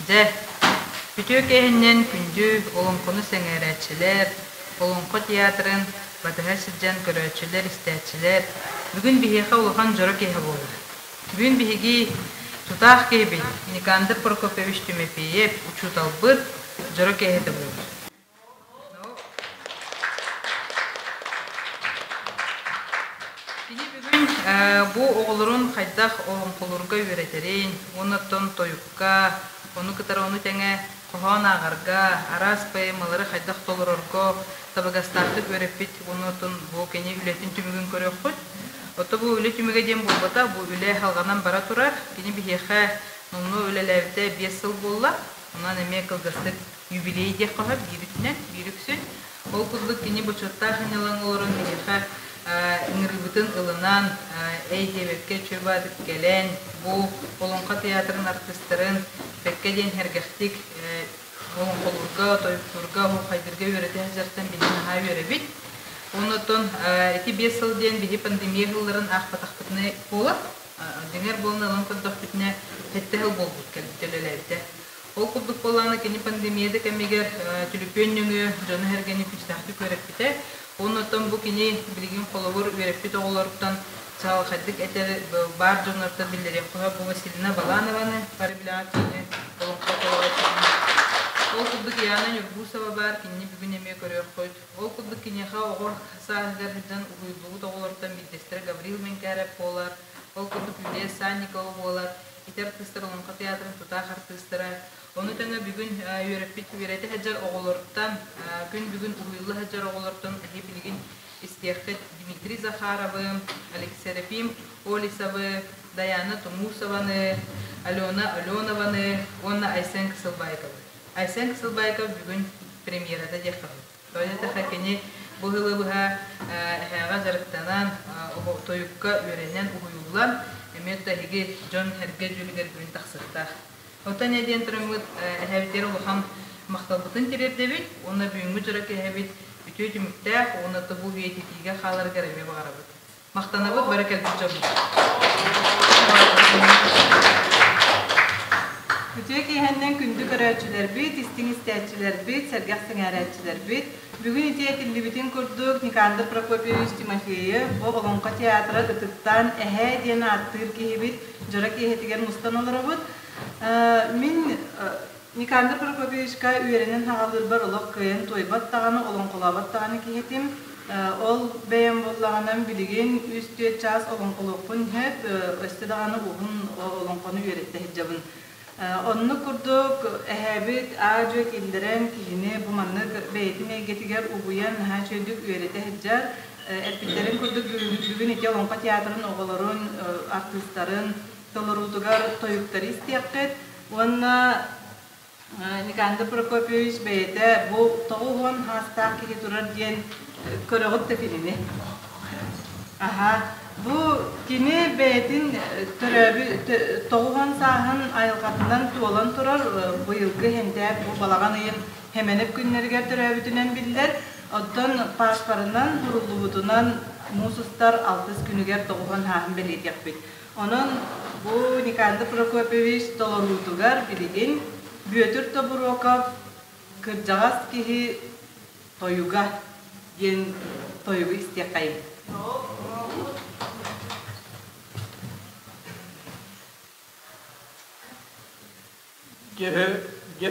Дьэ, үтүө киэһэннэн күндү олоҥхону сэҥээрээччилэр, Олоҥхо театрын батыһа сылдьан көрөөччүлэр-истээччилэр, бүгүн биһиэхэ улахан дьоро киэһэ буолла. Бүгүн биһиги тутаах киһибит Никандр Прокопьевич Тимофеев учууталбыт дьоро киэһэтэ буолар. Кини бүгүн бу оҕолорун хайдах олоҥхолуурга үөрэтэрин, уонна оттон тойукка, ону кытары ону тэҥэ хоһоон ааҕарга, араас поэмалары хайдах толорорго табыгастаахтык үөрэппит уонна оттон бу кини үлэтин түмүгүн көрүөххүт. Оттон бу үлэ түмүгэ диэн буолбата, бу үлэ салҕанан бара турар. Кини биһиэхэ номнуо үлэлээбитэ 5 сыл буолла. Онон эмиэ кылгастык юбилей диэххэ сөп биир үтүнэн, биир үксүн. Ол курдук кини бочуоттаах сынньалаҥ олорон биһиэхэ ыҥырыыбытын ылынан, эй диэбэккэ чүө-баатык кэлэн, бу Олоҥхо театрын артыыстарын бэккэ диэн сэргэхтик олоҥхолуурга, тойуктуурга, оһуохайдыырга үөрэтэ сылдьартан биһи наһаа үөрэбит. Оннуттан ити 5 сыл диэн биһи пандемия сылларын аахпатахпытына буолар. Дьиҥэр буолан ылан көрдөхпүтүнэ, 7 сыл буолбут кэлбитэ үлэлээбитэ. Ол курдук буоллаҕына, кини пандемия да кэмигэр түлүпүөн нөҥүө дьону-сэргэни күүстээхтик үөрэппитэ. Оннуттан бу кини билигин холобур үөрэппит оҕолоруттан чаҕылхайдык этэр баар дьоннортон биллэриэххэ сөп бу Василина Баланованы бары билэҕит кини олоҥхо толорооччутун. Ол курдук Яна Ньургусова баар, кинини бүгүн эмиэ көрүөххүт. Ол курдук киниэхэ оҕо сааһыгар сылдьан уһуйуллубут оҕолортон биирдэстэрэ Гаврил Мэҥкээрэп буолар, ол курдук Юлия Санникова буолар. Ити артыыстар Олоҥхо театрын тутаах артыыстара. Ону тэҥэ бүгүн үөрэппит үөрэтэ сылдьар оҕолортон, күн бүгүн уһуйулла сылдьар оҕолортон эһи билигин истиэххит Дмитрий Захаровы, Алексерафим Олесовы, Даяна Тумусованы, Алена Аленованы уонна Айсен Кысылбаиковы. Айсен Кысылбаиков бүгүн премьерата диэххэ сөп. Тоҕо диэтэххэ, кини бу сылы быһа эһээҕэ дьарыктанан, тойукка үөрэнэн, уһуйуллан, эмиэ да эһиги дьон-сэргэ дьүүлүгэр бүгүн тахсыахтаах. Оттон эмиэ диэн тураммыт эһээбитигэр улахан махталбытын тириэрдэбит уонна бүгүҥҥү дьоро киэһэбит үтүө түмүктээх уонна тобул үйэтитиигэ хааларыгар эмиэ баҕарабыт. Махтанабыт бары кэлбит дьоммут. Үтүө киэһэннэн күндү көрөөччүлэрбит, истиҥ истээччилэрбит, сэргэх сэҥээрээччилэрбит. Бүгүн ити этиллибитин курдук Никандр Прокопьевич Тимофеев бу Олоҥхо театра ытыктаан Эһээ диэн ааттыыр киһибит дьоро киэһэтигэр мустан олоробут. Мин Никандр Прокопьевичка үөрэнэн саҕалыырбар олох кыайан туойбат даҕаны, олоҥхолообот даҕаны киһи этим. Ол бэйэм буоллаҕынан билигин үс-түөрт чаас олоҥхолуохпун сөп, өссө даҕаны уһун олоҥхону үөрэттэ сылдьабын. Оннук курдук эһээбит аа-дьуо киллэрэн киһини бу маннык бэйэтин эйгэтигэр угуйан наһаа үчүгэйдик үөрэтэ сылдьар. Эппиттэрин курдук бүгүн ити Олоҥхо театрын оҕолорун, артыыстарын толоруутугар тойуктары истиэххит. Уонна Никандр Прокопьевич бэйэтэ бу 90 саастаах киһи турар диэн көрөҕүт да кинини. Аха. Бу кини бэйэтин төрөөбүт 90 сааһын айылҕатынан туолан турар быйылгы хэнтээк бу балаҕан ыйын Хэмэнэп күннэригэр төрөөбүтүнэн биллэр. Оттон пааспарынан суруллубутунан муус устар алтыс күнүгэр 90 сааһын бэлиэтиэхпит. Онон бу Никандр Прокопьевич толоруутугар билигин Бүөтүр Тобуруокап «Кырдьаҕас киһи тойуга» диэн тойугу истиэххэйиҥ. Дьэ, дьэ.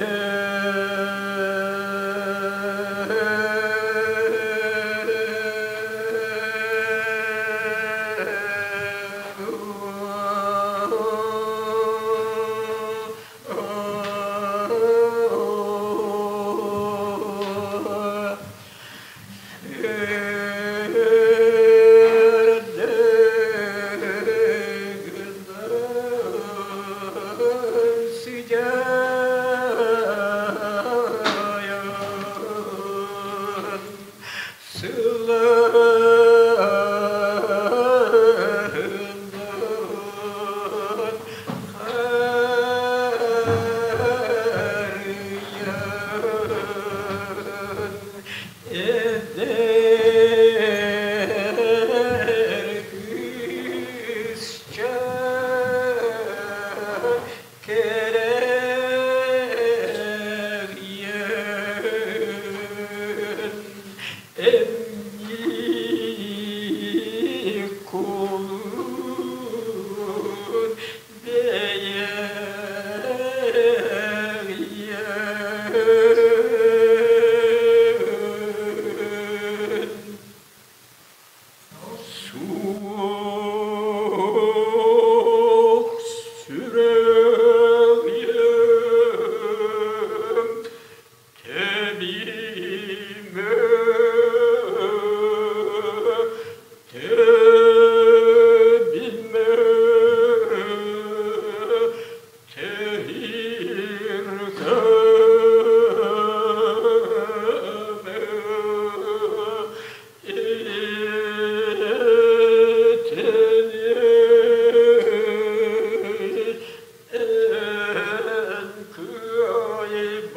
Кыайбаккын.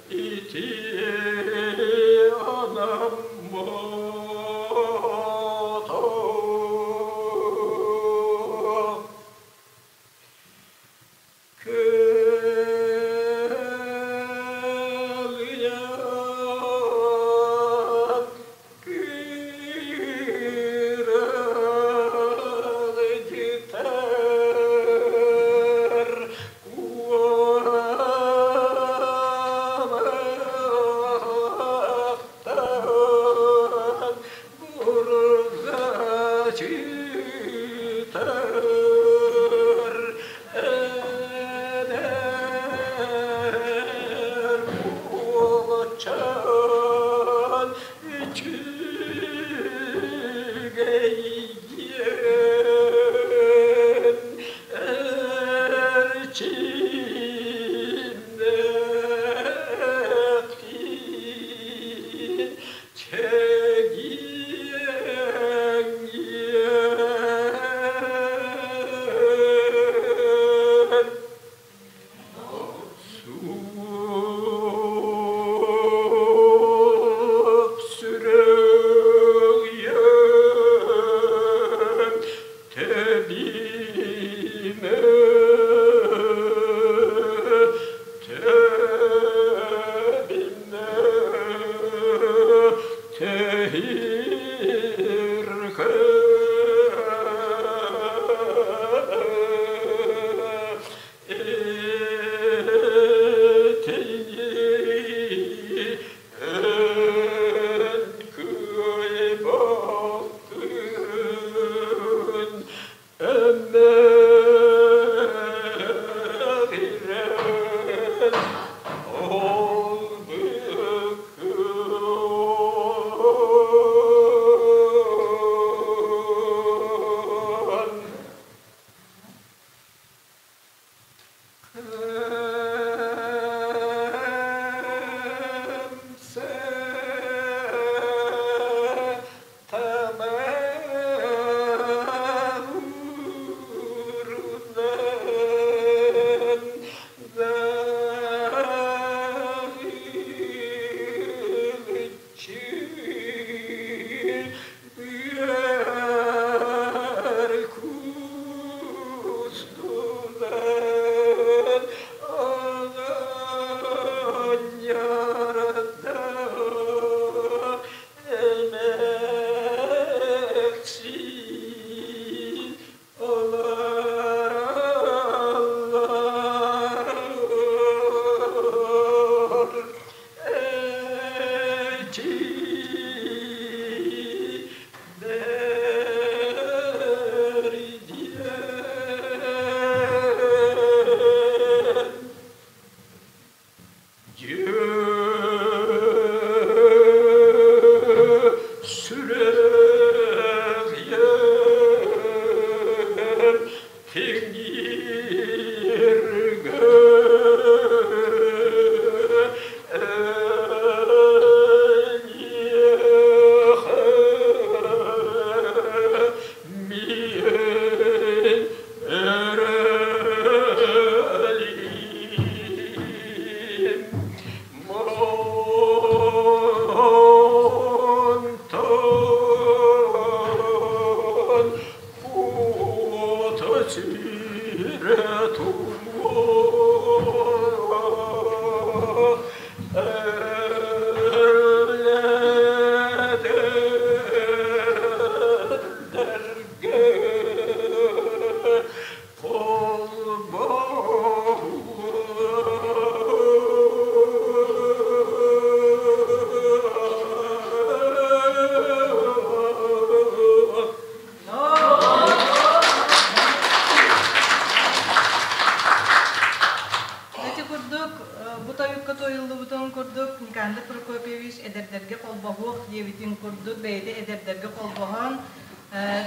Ити анаммата. Кыайан кыыралдьытар куолахтан бурҕачытар эдэр уолчаан үчүгэйдиэн эрчимнэхтиин чэгиэн Суох сүрэҕиэн тэбиимэ, тэбиимэ, тэһииргэ. Этини эн кыайбаккын, эмэҕирэн олбуккун. Биэр кустунан аҕанньарда эмээхсин олороллор. Эчи бэрдиэн Сүрэҕиэн тиҥииргэ эйиэхэ миин эрэлим Мантан куота сирэ туруо Эллэдэргэ холбоһуо. Ити курдук, бу тойукка туойуллубутун курдук, Никандр Прокопьевич эдэрдэргэ холбоһуох диэбитин курдук, бэйэтэ эдэрдэргэ холбоһон,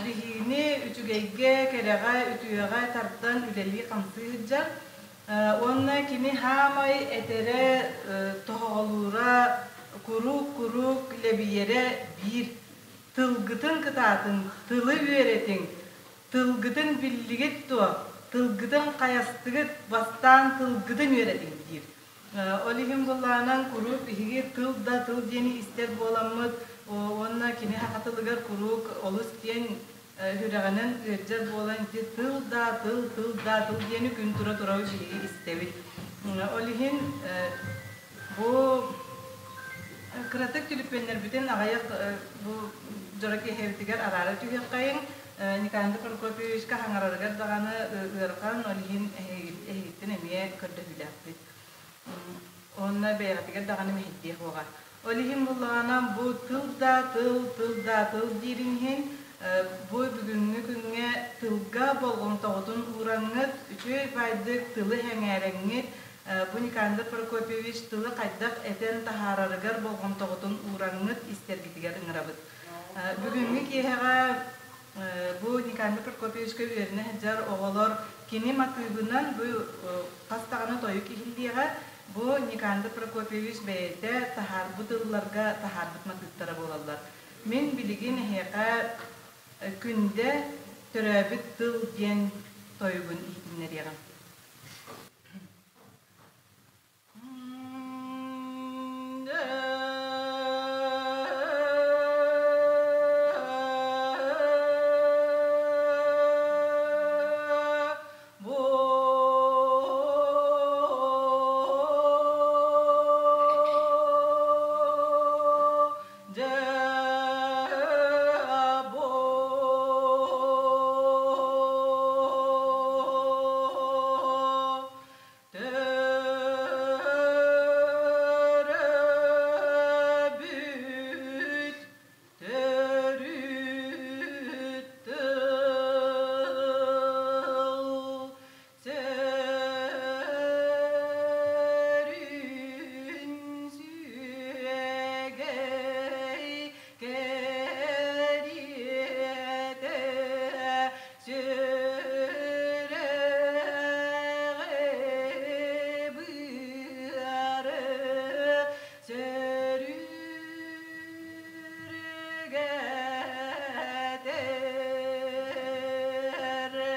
биһигини үчүгэйгэ, кэрэҕэ, үтүөҕэ тардан үлэлии-хамсыы сылдьар. Уонна кини хаамай этэрэ, тоһоҕолуура куруук-куруук лэбийэрэ биир тылгытын кытаатыҥ, тылы үөрэтиҥ, тылгытын биллигит дуо, тылгытын хайастыгыт, бастаан тылгытын үөрэтиҥ диир. Ол иһин былаанан куруук биһиги тыл да тыл диэни истэр буоламмыт уонна кини саха тылыгар куруук олус диэн сүрэҕинэн ыалдьар буолан ити тыл да тыл, тыл да тыл диэни күн тура-тура биһиги истэбит. Ол иһин бу кыратык түлүпүөннэрбитин аҕыйах бу дьоро киэһэбитигэр араара түһүөххэйиҥ. Никандр Прокопьевичка хаҥарарыгар даҕаны ыарахан, ол иһин эһигиттэн эмиэ көрдөһүүлээхпит. Уонна бэйэҕитигэр даҕаны мэһэйдиэх уоҕа. Ол иһин буллаҕына бу тыл да тыл, тыл да тыл диирин иһин бу бүгүҥҥү күҥҥэ тылга болҕомтоҕутун уураҥҥыт, үчүгэй баайдык тылы сэҥээрэҥҥит, бу Никандр Прокопьевич тылы хайдах этэн таһаарарыгар болҕомтоҕутун уураҥҥыт истэргитигэр ыҥырабыт. Бүгүҥҥү киэһэҕэ бу Никандр Прокопьевичка үөрэнэ сылдьар оҕолор кини матыыбынан бу хас даҕаны тойук иһиллиэҕэ. Бу Никандр Прокопьевич бэйэтэ таһаарбыт тылларга таһаарбыт матыыптара буолаллар. Мин билигин эһиэхэ Күндэ төрөөбүт тыл диэн тойугун иһитиннэриэҕим. Төрөөбүт төрүт тыл сөрүүн сүөгэй кэриэтэ Сүрэҕи быары сөрүүргэтэр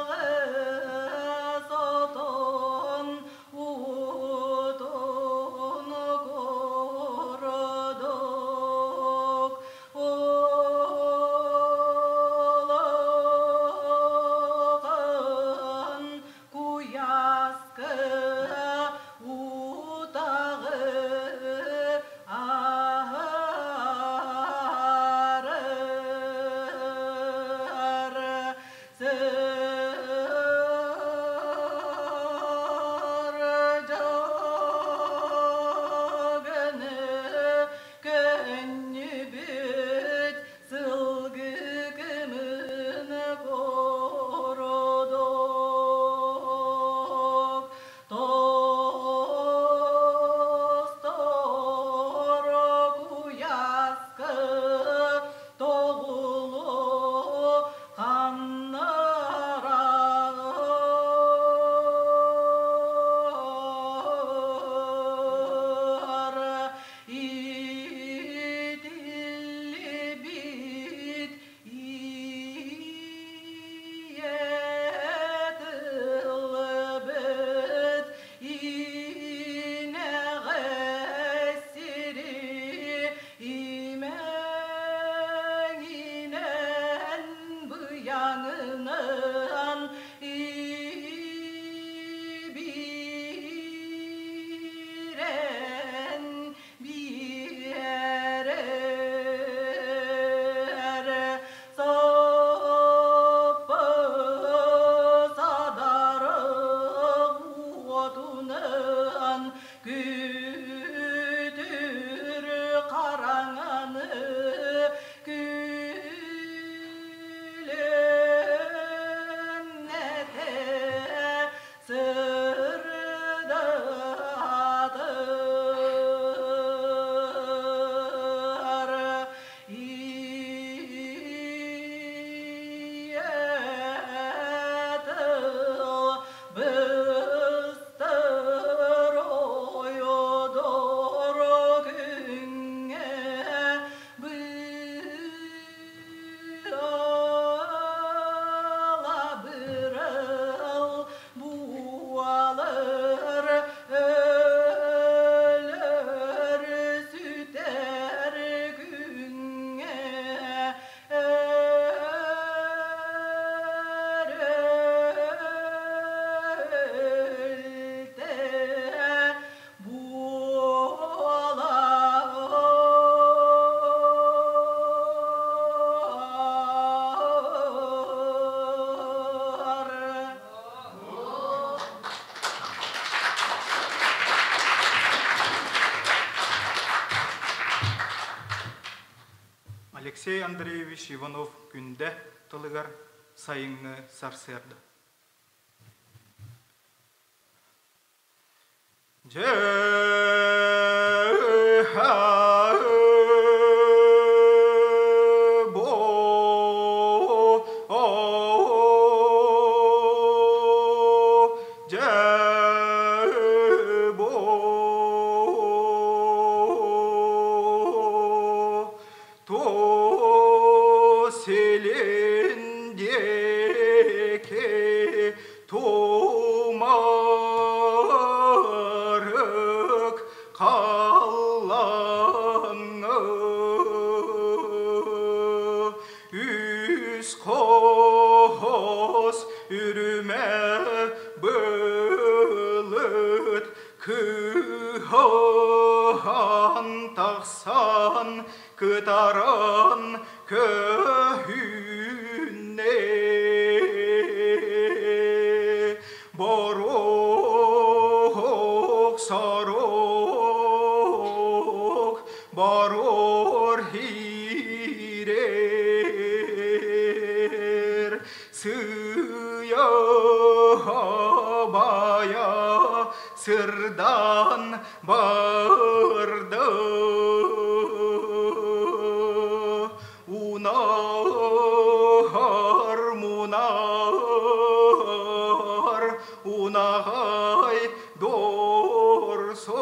Убаҕас отон Утун курдук Улахан куйааска утаҕы аһарар Сыр-дьогыны көнньүбүт сылгы кымын курдук Тостор куйааска тоҕулу ханнарар Итиллибит ийэ тылбыт инэҕэс сири Имэҥинэн быйаҥынан ибиирэн биэрэр саппа садарык уотунан Күтүр хараҥаны күлүмнэтэ сырдатар Ийэ тыл быстыбат. Алексей Андреевич Иванов-Күндэ тылыгар сайыҥҥы сарсыарда. Дьэ Силин диэки тумарык халлаҥҥа үс хос үрүмэ былыт кыһан тахсан кытаран көһүннэ Боруок сорук боруор хиирэр сыйа бая сырдан барды Унаар, мунаар, унаҕай дорсон,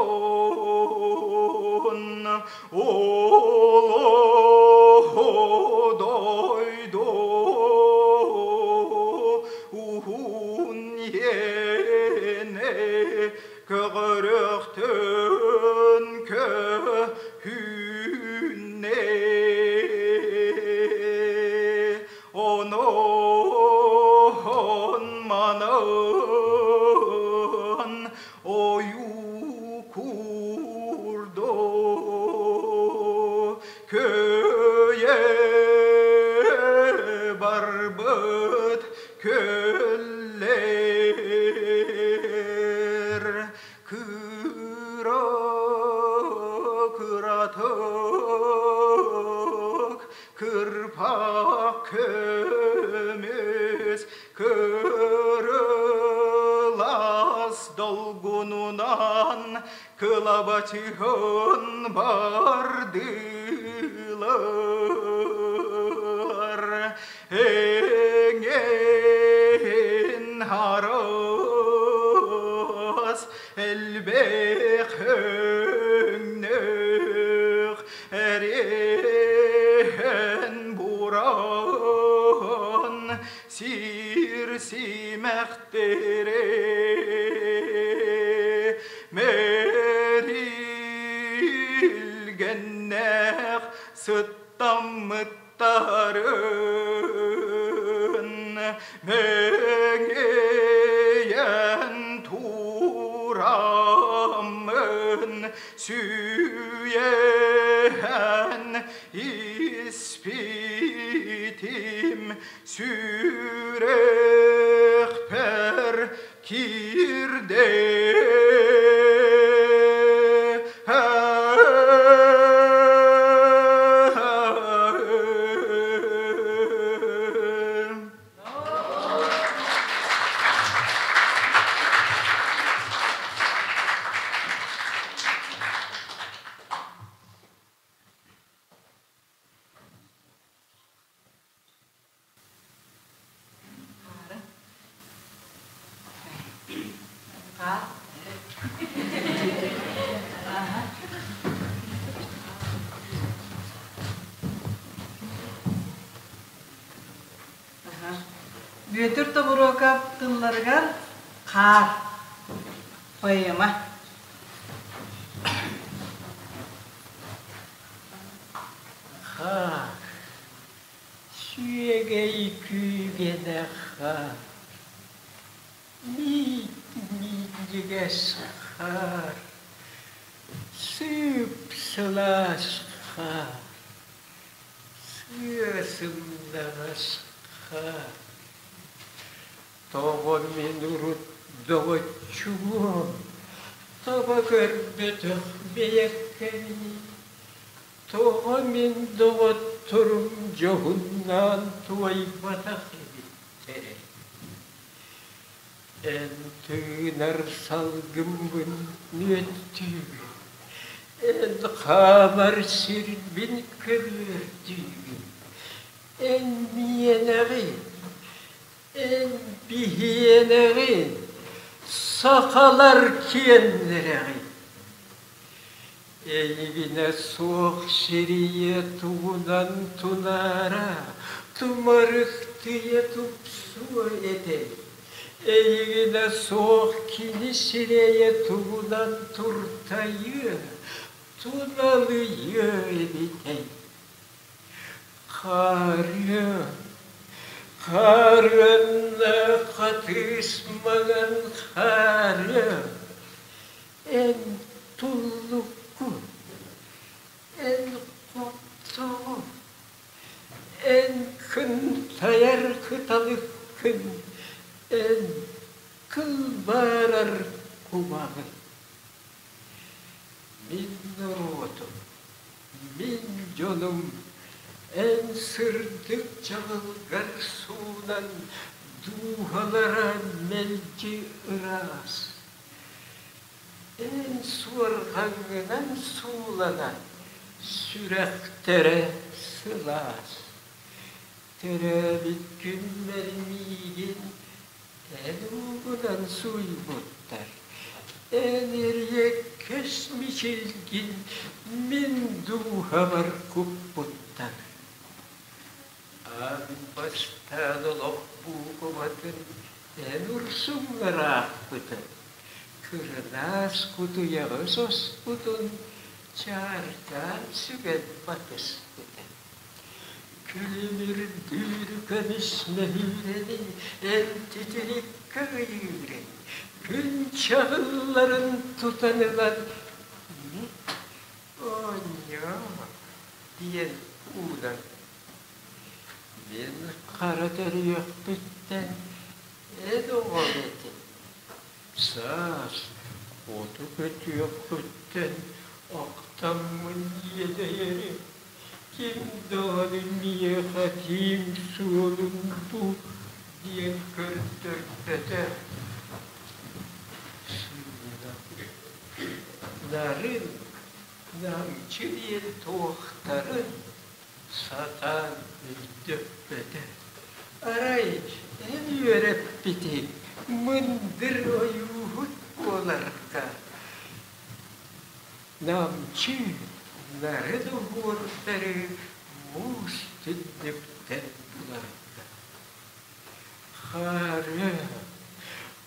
олоһо дойду уһун иэнэ көҕөрөхтөн көһүннэ Онон манан ойуу курдук көйө барбыт көллөр кыра кыратык кырпа көмүс кырылас долгунунан кылабачыһын бардылар эҥин араас элбэх өҥнөөх эриэн буран сир симэхтэрэ мэрилгэннээх сыттаммыт Тарын мэҥийэн тураммын сүүйэн испитим сүрэхпэр киирдэ. Бүөтүр Тобуруокап тылларыгар хаар поэма. Хаар Сүөгэй күүгэнэ хаар, миит-миинньигэс хаар, сыып-сылаас хаар, сыа сымнаҕас хаар. Тоҕо мин урут доҕоччугуом, таба көрбөтөх бэйэккэбиний? Тоҕо мин доҕотторум дьоһуннаан туойбатах эбиттэрэй? Эн тыынар салгыммын мүөттүүгүн, эн хаамар сирбин көбүөрдүүгүн, эн миэнэҕин, эн биһиэнэҕин, сахалар киэннэрэҕин. Эйигинэ суох сирийэ тугунан тунаара, тумарыктыйа тупсуо этэй. Эйигинэ суох кини сирэйэ тугунан туртайыа, туналыйыа эбитэй. Хаарыан, хаарыанна хатыыс маҥан хаарыан, Эн туллуккун, эн хоптоҕун, эн кынтайар кыталыккын, эн кылбаарар кумаҕын. Мин норуотум, мин дьонум, эн сырдык чаҕылгар суунан дууһалара мэлдьи ыраас. Эн суорҕаҥҥынан сууланан сүрэхтэрэ сылаас. Төрөөбүт күммэр миигин эн уугунан сууйбуттар. Эн эриэккэс мичилгин мин дууһабар куппуттар. Аан бастаан олох буукубатын эн урсуҥҥар аахпытыҥ, кырынаас кутуйаҕы соспутун чааркаан сүгэн батыспытыҥ. Күлүмүрдүүр көмүс мөһүүрэни эн титириккэ ыйыырыҥ, күн чаҕылларын тутан ылан Оонньоо диэн уунан. Мин хара төрүөхпүттэн эн оҕом этим. Саас оту көтүөхпүттэн ахтаммын иэдэйэрим. Ким даҕаны миэхэ киим суолун бу диэн көрдөрбөтө. Сыына Нарын, намчы диэн туохтарын сатаан өйдөппөтө. Арай эн үөрэппитиҥ мындыр ойууһут буоларга намчы нарын уһуурдары муус түннүктэн буларга. Хаарыа,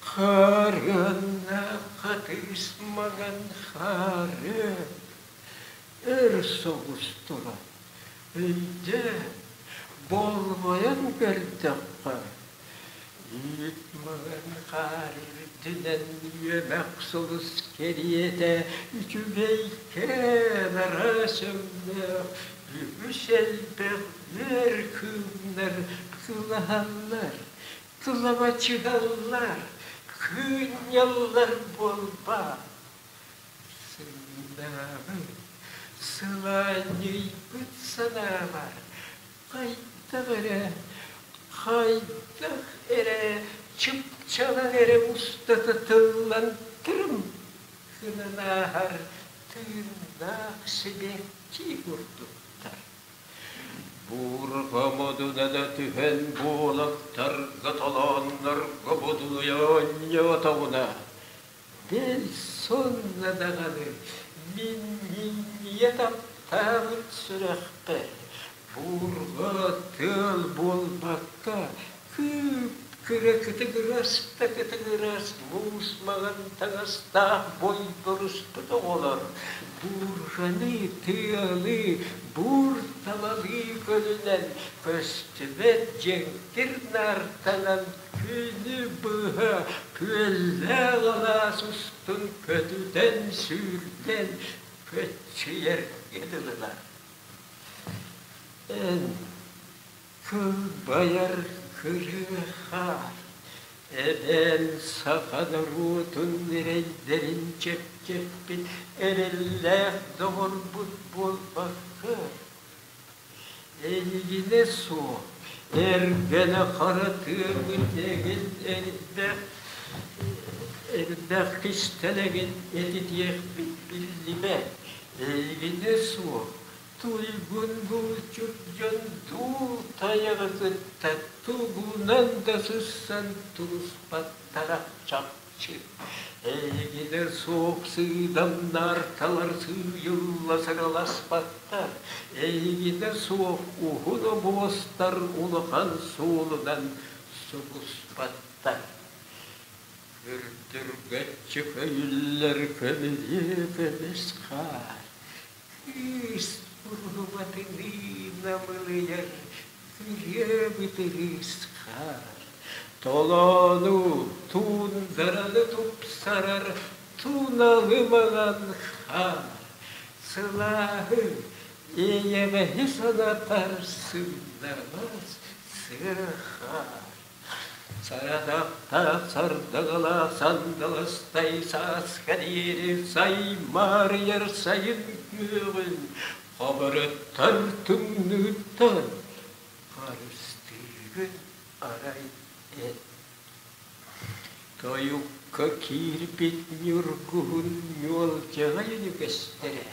хаарыанна хатыыс маҥан хаарыа, өр соҕус туран, өйдөөн, болҕойон көрдөххө, үүт маҥан хаар үрдүнэн үөмэх сулус кэриэтэ үчүгэйкээн араас өҥнөөх үгүс элбэх үөр кыымнар кылаһаллар, кылабачыһаллар, кыынньаллар буолбаат. Сыҥнаабыт, сылаанньыйбыт санаабар хайдах эрэ, хайдах эрэ чыпчалан эрэ устата тыллан тырым гынан ааһар тыыннаах сибэкки курдуктар. Буурҕа модуна да түһэн буолактарга толооннорго будулуйа оонньоотоҕуна, бэл сонно даҕаны мин минньийэ таптаабыт сүрэхпэр буурҕа тыал буолбакка кыып-кыра кытыгырас да кытыгырас муус маҥан таҥастаах бойборуспут оҕолор буурҕаны, тыалы буур талалыы көлүнэн көстүбэт дьэҥкир наартанан күнү быһа күөллээх алаас устун көтүтэн сүүрдэн көччүйэргэ дылылар. Эн кылбайар кырыы хаар, Эбээн саха норуотун эрэйдэрин чэпчэппит эрэллээх доҕорбут буолбакка, эйигинэ суох эргэнэ хара тыабыт эҥин элбэх элбэх кистэлэҥин этитиэхпит биллибэт, эйигинэ суох Туйгун булчут дьон дуу тайаҕы кытта тугунан да сыссан тулуспаттара чахчы. Эйигинэ суох сыыдамнар талар сыыйылла сыраласпаттар, эйигинэ суох уһун обуостар улахан суолунан субуспаттар. Күрдүргэччи көйүллэр көмүлүө көмүс хаар, Кыыс уруһубатыныы намылыйар күрүө бытырыыс хаар, Толоону, туундараны тупсарар туналы маҥан хаар, Сылааһы, эйэҕэһи санатар сымнаҕас сыа хаар. Саратахтаах сардаҥалаах сандалыстай сааска диэри саймаарыйар сайын күөҕүн хабырыттар тымныыттан харыстыыгын арай эн. Тойукка киирбит ньургуһун ньуолдьаҕай үнүгэстэрэ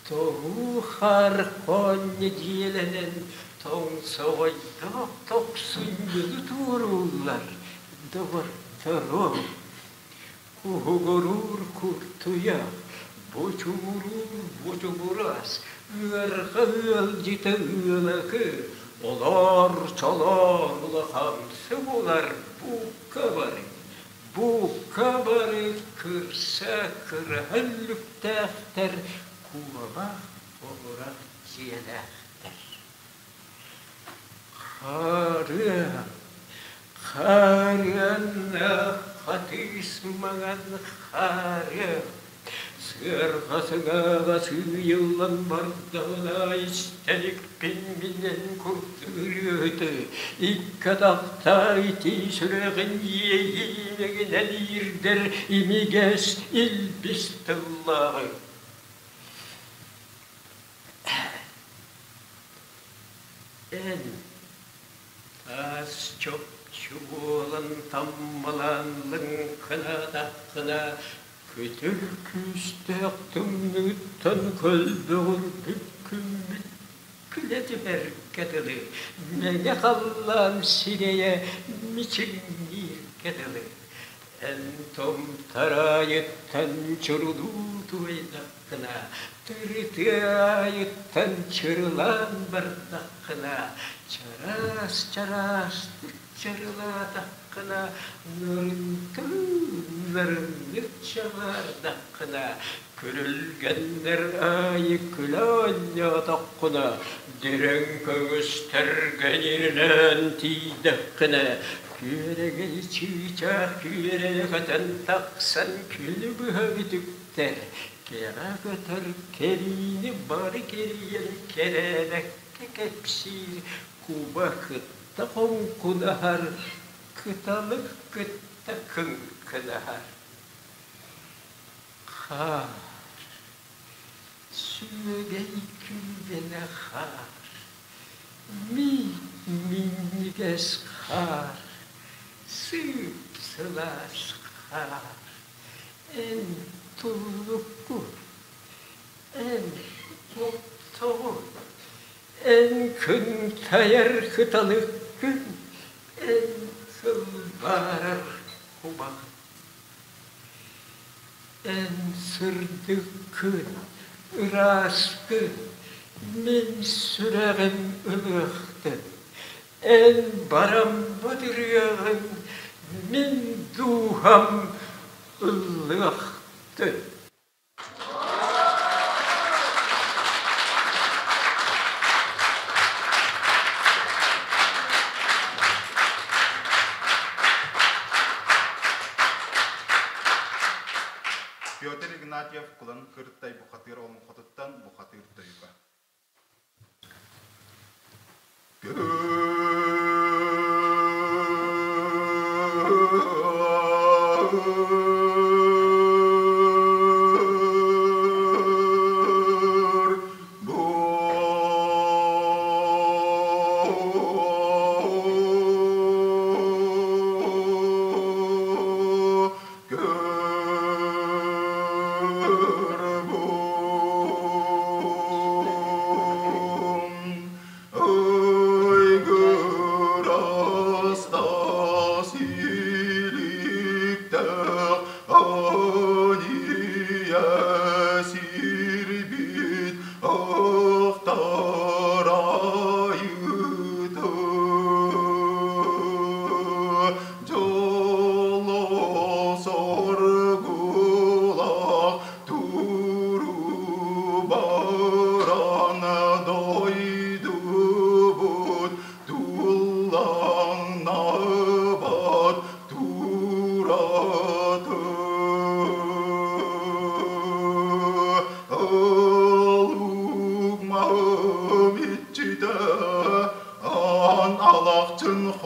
Тоһуу хаар хоонньу дьиэлэнэн тоҥсоҕойдоох тохсунньуну туорууллар, доҕотторуом. Куһугуруур куртуйах, бочугуруур бочугурас, ыарҕа ыалдьыта ыалакы, олоор-чолоор улахамсы булар бука бары. Бука бары кырса кыраһа үллүктээхтэр, куобах олорор дьиэлээхтэр. Хаарыан, хаарыаннаах хатыыс маҥан хаарыан Сыарҕа сыҥааҕа сыыйыллан бардаҕына истэликпин билэн курдук икки атахтаах итии сүрэҕин иэйиилэгинэн иирдэр имигэс илбис тыллааҕы Эн таас чопчу буолан таммалаан лыҥкынаатаххына Күтүр күүстээх тымныыттан көлбөҕүрбүт күммүт күлэ түһэргэ дылы, мэҥэ халлаан сирэйэ мичиҥнииргэ дылы. Эн томтараайыттан чурулуу туойдаххына, тырытыайыттан чырылаан бардаххына, чараас-чараастык чырылаатаххына, нарын нарыннык чаҕаардаххына, күрүлгэннэр аайы күлэ оонньоотоххуна, дириҥ көҥүстэргэ ньирилээн тиийдэххинэ, күөрэгэй чыычаах күөрэ көтөн тахсан күнү быһа үтүктэр, кэҕэ көтөр кэриини бары кэрийэн кэрээбэккэ кэпсиир куба кытта хоҥкунаһар, кыталык кытта кыҥкынаһар. Хаар, сүөгэй күүгэнэ хаар, миит минньигэс хаар, сыып-сылаас хаар, эн туллуккун, эн оттоҕун, Эн кынтайар кыталыккын, эн сылбаарар кубаҕын. Эн сырдыккын, ырааскын, мин сүрэҕим ылыахтын. Эн бараммат ырыаҕын, мин дууһам ыллыахтын. Петр Игнатьев Кулан Кыртай бухатыыр олоҥхотуттан бухатыыр тойуга.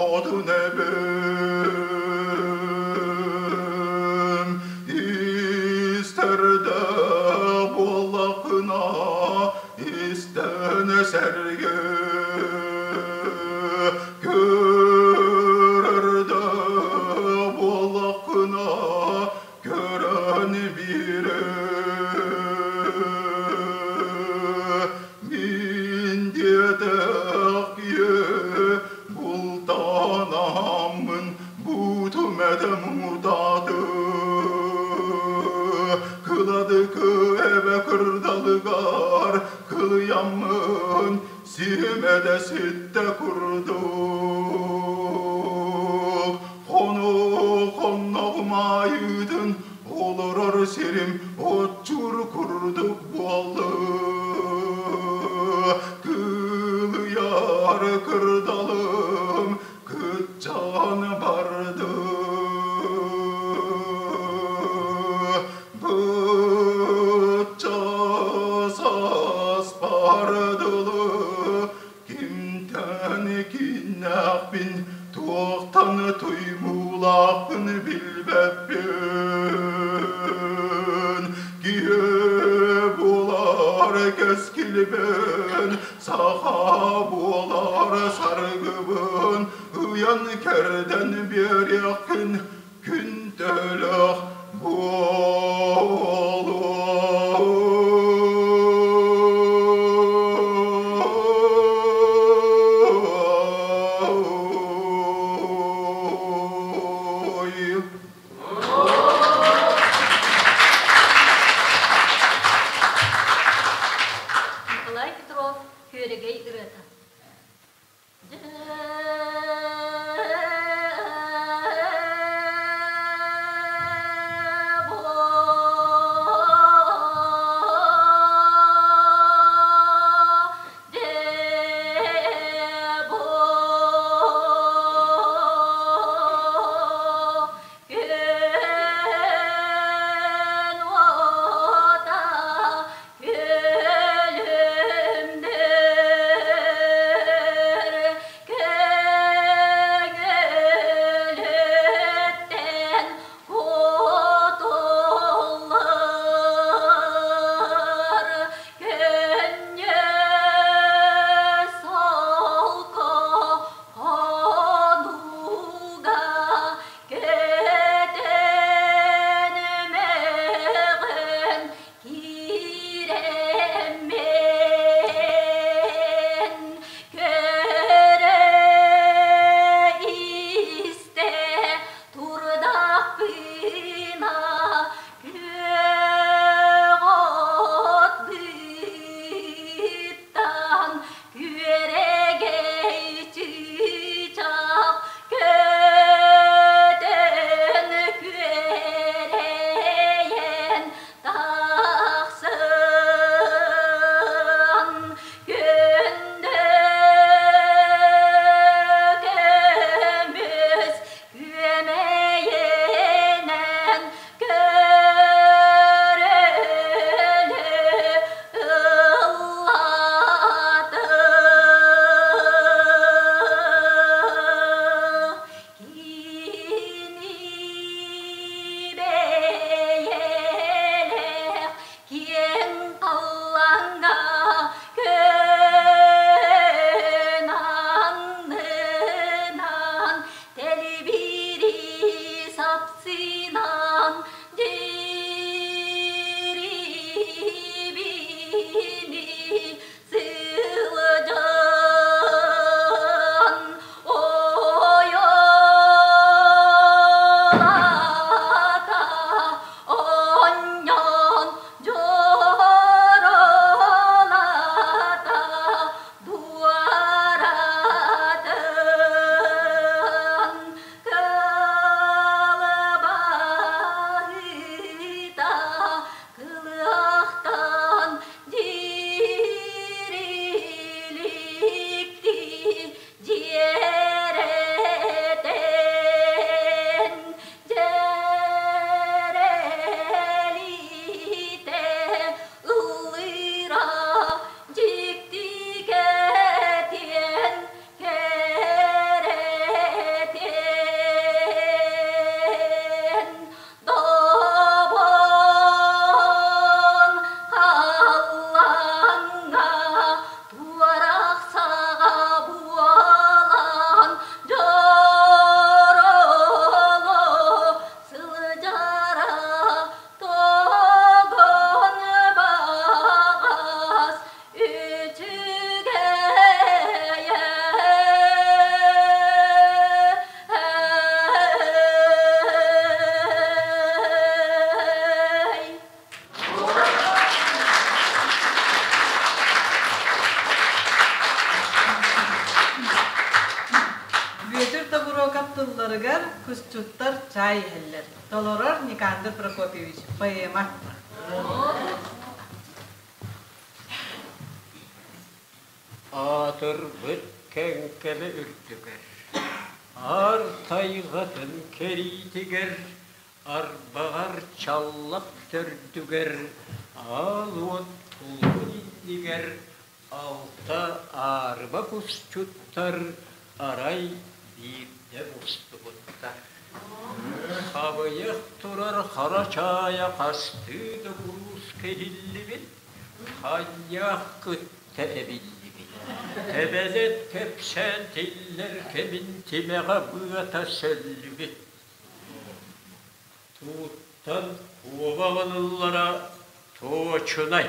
Хотун эбэм истэрдэ буоллаххына истэн сэргэ көрөрдө буоллаххына көрөн биэрэ мин диэтэх киһи бултаанаммын буутум этэ муҥутааты кыладыкы эбэ кырдалыгар кылыйаммын симэдэ ситтэ курдук хону хонноҕум айыытын олорор сирим оччур курдук буолла кылыйар кырдалым кытчаан барды бычча саспардылы Кимтэн киннээхпин, туохтан туймуулаахпын билбэппин. Киһи буолар кэскилбин, саха буолар саргыбын, ыйан кэрдэн биэриэххин күн төлөх буолуо. Николай Петров Күөрэгэй ырыата. Аттыларыгар кусчуттар чаай иһэллэр. Толорор Никандр Прокопьевич. Поэма. Аатырбыт Кэҥкэмэ үрдүгэр, Аар тайҕатын кэриитигэр, Арбаҕар чаллах төрдүгэр, Аал уот тулун иннигэр Алта аарыма кусчуттар арай биирдэ мустубуттар. Хабыйах турар хара чаайа хастыы да курууска иһиллибит, ханньаах кытта эбиллибит. Тэбэлэт кэпсээн тиллэр кэмин тимэҕэ быата сөллүбүт. Тууттан куобах ылыллара туочунай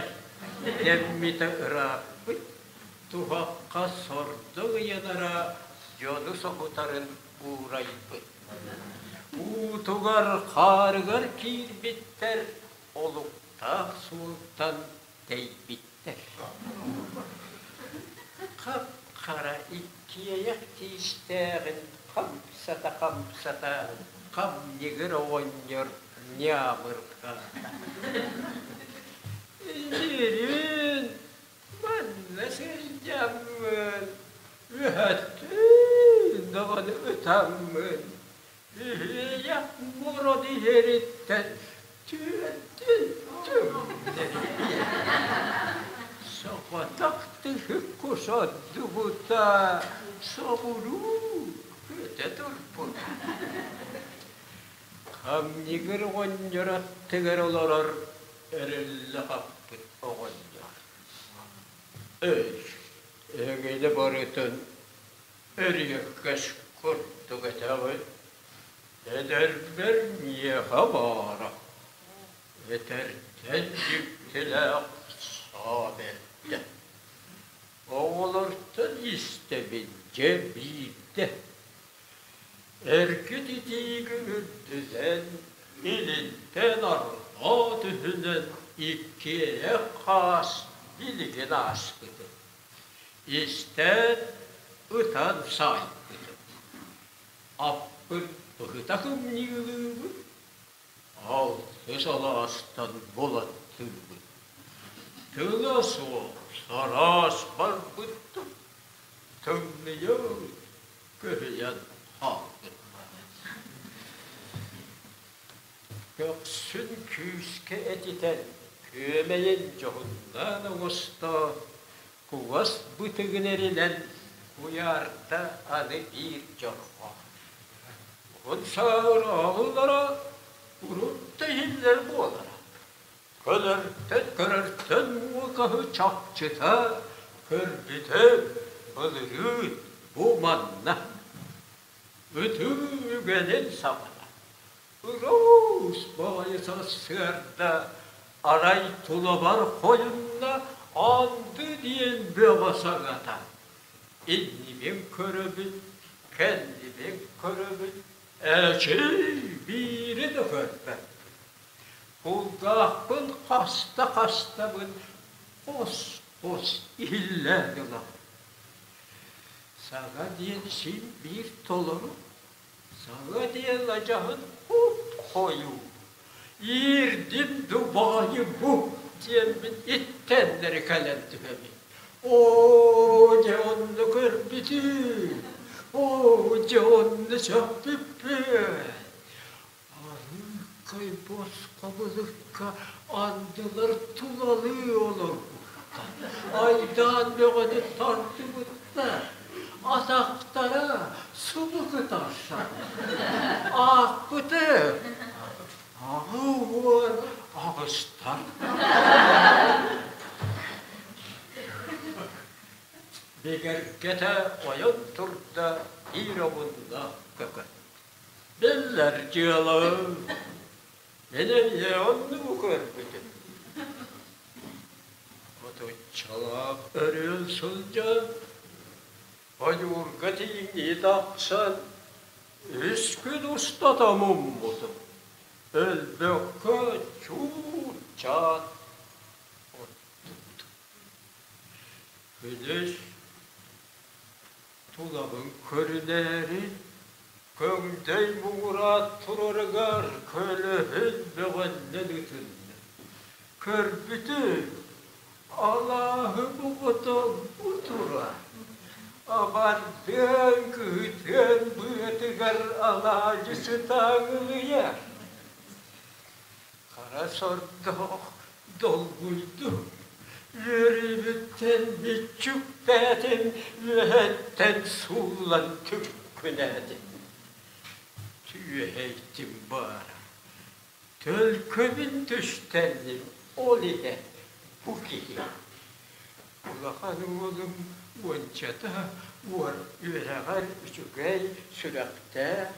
дэммитэ ырааппыт, туһахха сордоҥ ыйанара дьону соһутарын уурайбыт. Уутугар, хаарыгар киирбиттэр олуктаах суолтан тэйбиттэр. Хап-хара иккиэйэх тиистээҕин хамсата-хамсата хамньыгыр оҕонньор ньаамырҕаата. Илиирин манна сылдьаммын, үһэттиин даҕаны ытаммын, Үһүйэх мурун иһириттэн түөртүн түҥнэрийэ. Соҕотох тыһы кус ордубута соҕуруу көтө турбут. Хамньыгыр оҕонньор аттыгар олорор эриллэ хаппыт оҕонньор. Өй, эһигини барытын Эриэккэс курдук этэҕит, эдэрбэр миэхэ баара, этэртэн дьиктилээх саа бэрдэ. Оҕолортон истэбин дьэ биирдэ. Эргит итиигэ үрдүнэн, илинтэн арҕаа түһүнэн иккиэйэх хаас билигин ааспытым. Истэн, ытан саайбытым. Аппын быһыта кымньыылыыбын, алтыс алаастан булаттыыбын. Тыла суох сараас барбыттым, тымныйан, көһүйэн хаалбытым. Көхсүн күүскэ этитэн, күөмэйин дьоһуннаан оҥосто, кугас бытыгын эринэн куйаарда аны биир дьорҕо. Уһун сааһыр оҕолоро урут да иһиллэр буолара. Көлөртөн көрөртөн муокаһы чахчыта көрбүтэ былырыын бу манна. Ытыы үгэнин саҕана Ыраас баҕайы сарсыарда арай тулабар хойунна анды диэн бөҕө саҥата. Иннибин көрөбүн, кэннибин көрөбүн, эчий биири да көрбөппүн. Кулгаахпын хаста-хастабын хос-хос иһиллээн ылабын. Саҥа диэн син биир толору Саҥа диэн адьаһын хоп-хойуу, иирдим дубайы бу диэммин иттэннэри кэлэн түһэбин. Оо, дьэ онно көрбүтүм, оо, дьэ онно сөхпүппүн. Арыыккай босхо былыкка андылар тулалыы олорбуттар, айдаан бөҕөнү тардыбыттар, атахтара субу кытарсан, аахпыты 88-тар. Бигэргэтэ ойон турда биир омуннаах көкөт. Биллэр дьыала, мин эмиэ оннугу көрбүтүм. Отуччалаах өрүөл сылдьан, ойуурга тииҥнии тахсан, үс күн устата муммутум. Өлбөккө чуут-чаат оттубутум. Күнүс тулабын көрүнээри. Көҥдөй муҥураат турарыгар көлөһүн бөҕөннөн ытынна. Көрбүтү алааһы оҕото бу турар. Абардыан кыһытыан быатыгар алаадьы сытааҥылыйар. Хара сордоох долгуйдум, үөрүүбүттэн бүччүктээтим, үөһэттэн сууллан түҥкүнээтим. Түөһэйтим баара, төлкөбүн түстэнним, ол иһэ бу киһи. Улахан уолум уончата уор үөрэҕэр үчүгэй сүрэхтээх,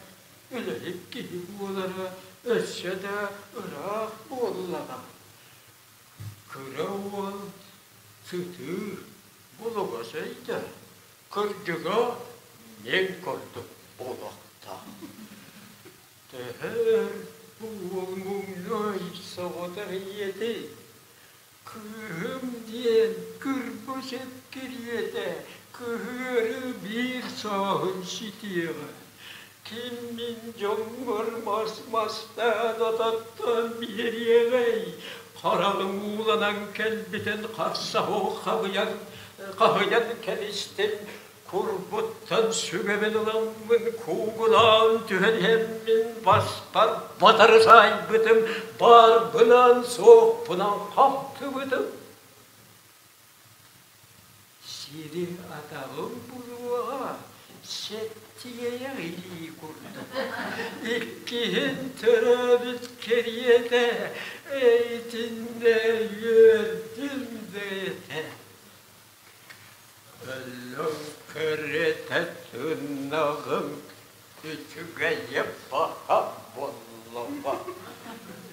үлэһит киһи буолара өссө да ыраах буоллаҕа. Кыра уол сытыы, булугас өйдөөх, кырдьыга мин курдук буолуохтаах. Төһө өр бу уол муҥнай соҕотох ийэтин Кыыһым диэн кырбас эт-кириэтэ кыһыары биир сааһын ситиэҕэ. Ким мин дьоҥҥор мас мастаан ототтон биэриэҕэй? Хараҕым ууланан кэлбитин харсаһы хабыйан хаһыйан кэбистим. Курбуттан сүгэбин ыламмын куугунаан түһэн иһэммин баспар батары саайбытым, баарбынан суохпунан хаптыбытым. Сири атаҕым булуоҕа сэттиэйэх илии курдук. Иккиһин төрөөбүт кэриэтэ эйтиннэ үөрдүм да этэ. Өллөҥ кэрэтэ тыыннаҕым үчүгэйэ баһа буоллаҕа.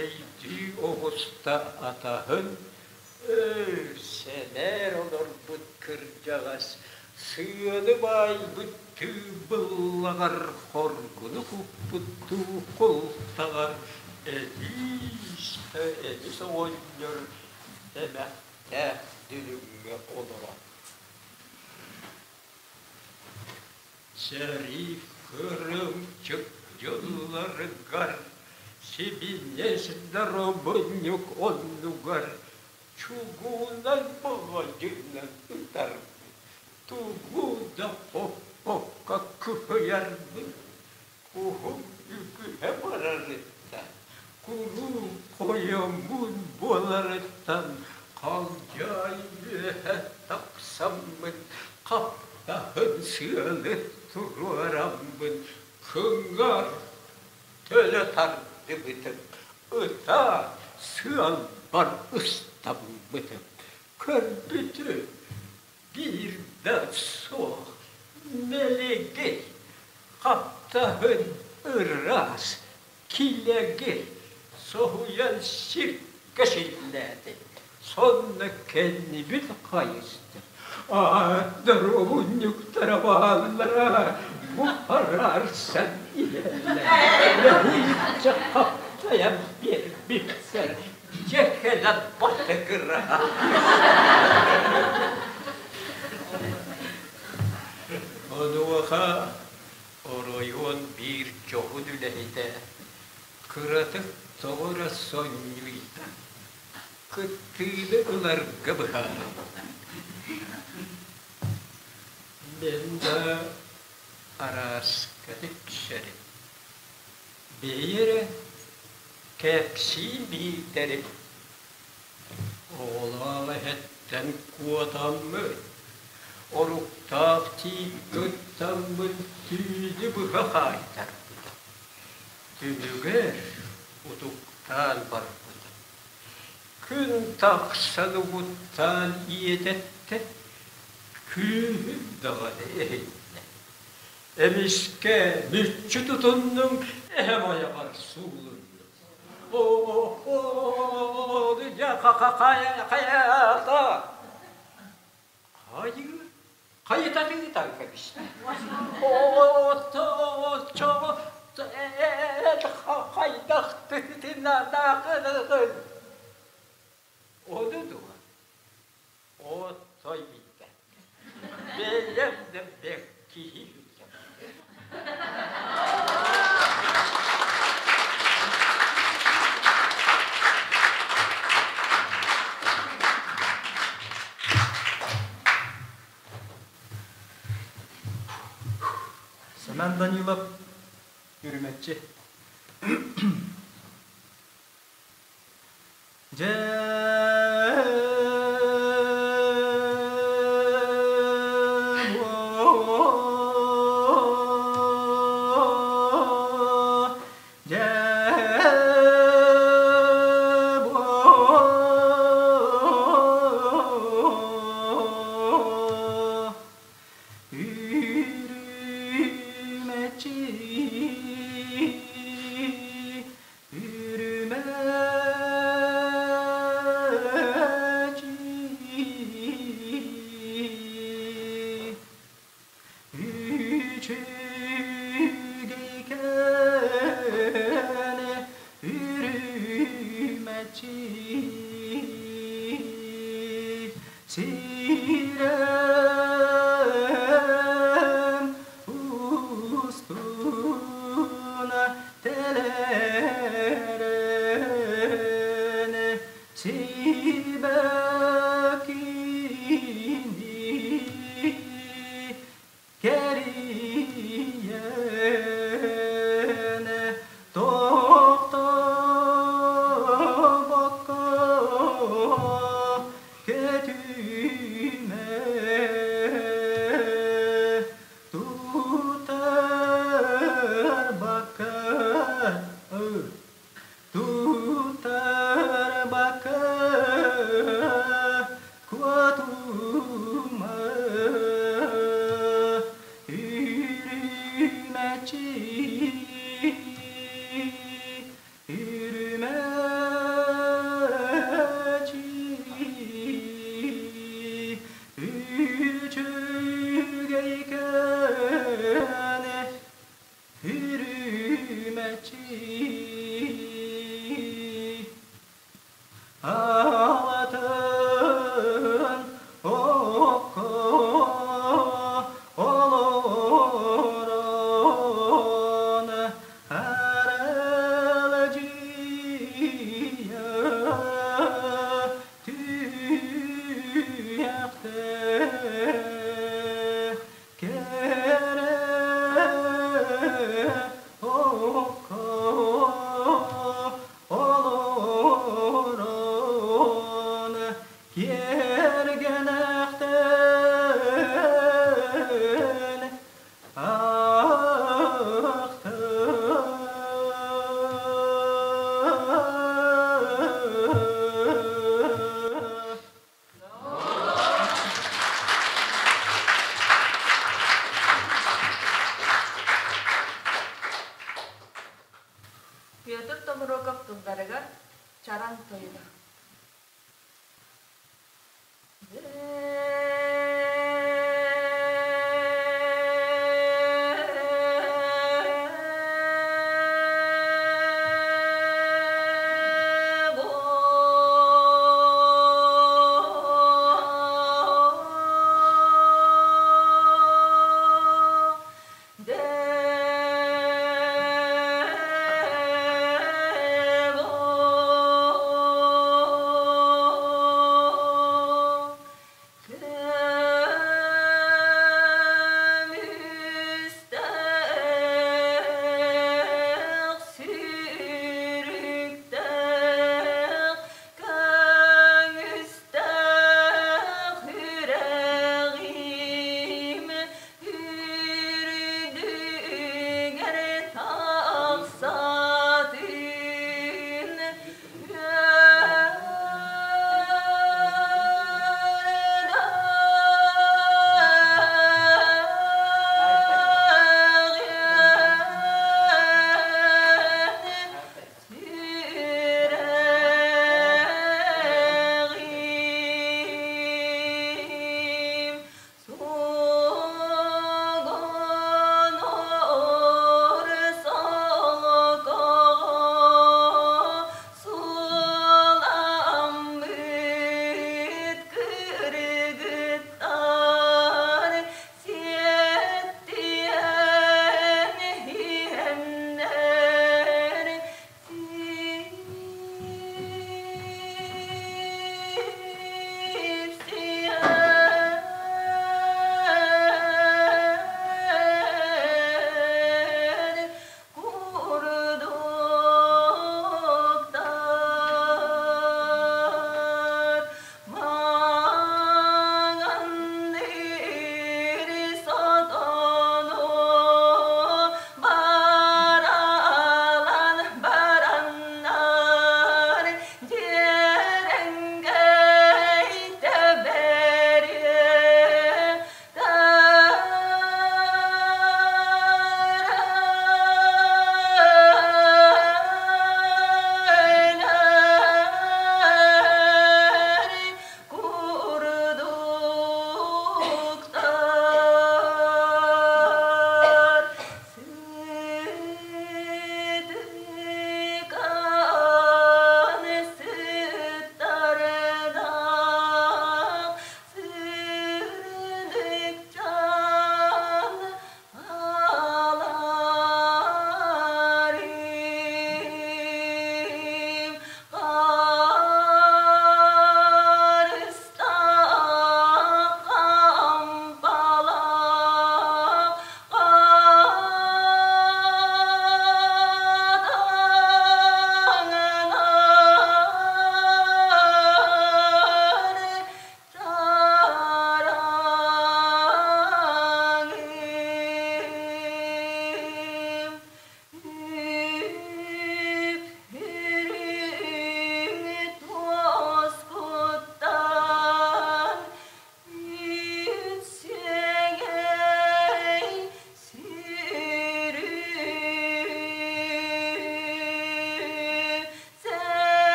Өйдүү оҕуста атаһын, өө, сэмээр олорбут кырдьаҕас сыаны баайбыт тыы быллаҕар хоргуну куппуттуу култаҕар эдиис да эдис оҕонньор эмэхтээх дүлүҥҥэ олорон Сэрии кырыымчык дьылларыгар сибиинэс доробунньук оннугар чугуунан баҕадьынан ытарбыт, тугу да хоппокко кыһыйарбыт Куһум үгүһэ барарыттан, куруук хойоммун буоларыттан халдьаай үөһэ тахсаммын, хаптаһын сыалы туруораммын кыҥар төлө тардыбытым, ытаат сыалбар ыстаммытым. Көрбүтүм, биир да суох мэлигир, хаптаһын ыраас, килэгир, соһуйан сиргэ силлээтим. Сонно кэннибин хайыстым. Аат доруобунньуктара бааллара бу араарсан иһэллэр. Нэһииччэ хаптайан биэрбиттэр. Дьэ кэлэн батыгыраһа. Онуоха оройуон биир дьоһун үлэһитэ кыратык тоҕо эрэ сонньуйда, кыттыыны ыларга быһаарынна. Мин да арааска тиксэрим. Бэйи эрэ кэпсии биирдэрим. Оҕолоох эһэттэн куотаммыт, оруктаах тииккыттаммын түүнү быһа хаайтарбытым. Түмүгэр утуктаан барбытым. Күн тахсан угуттаан иэдэттэ, күүһүм даҕаны эһиннэ. Эмискэ мүччү тутуннум, эһэм айаҕар суулуннум. Хайыы, хайытатыытан кэбистэ. Хайдах тыытынанаахыныгын? Ону дуо? Отой билбэт. Бэйэм да бэркиһиибин. Сэмэн Данилов Үрүмэччи. Дьэ Үрүмэччи, үрүмэччи, Үчүгэйкээн үрүмэччи, Сирэм устун тэлэрэн сибэккини кэрийэн тохтобокко көтүмэ тутарбакка Тутарбакка куотума үрүмэччи үрүмэччи үчүгэйкээн Үрүмэччи аҕатын окко олорон аралдьыйа түһүөхтэ Кэрэ окко олорон киэргэнэхтэн ахтыы. Петр Томроков тылларыгар Чараҥ тойуга.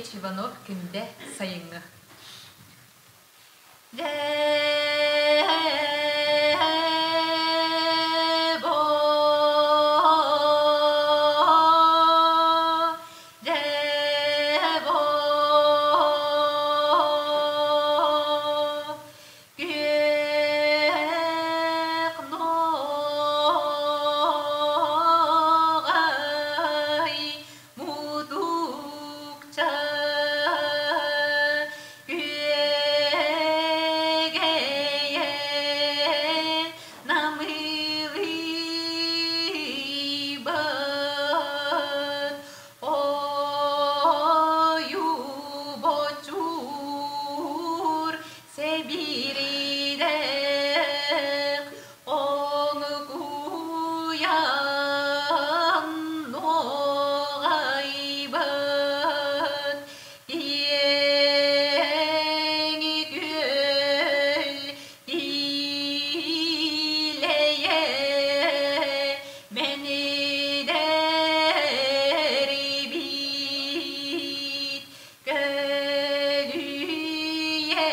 Ильич Иванов Күндэ сайыҥҥы. Күөх нуоҕай мутукча күөгэйэ намылыйбат ойуу бочуур Сэбиридэх оҥкуйан нуоҕайбыт киэҥ күөл килэйэ мэнидэрибит Көлүйэ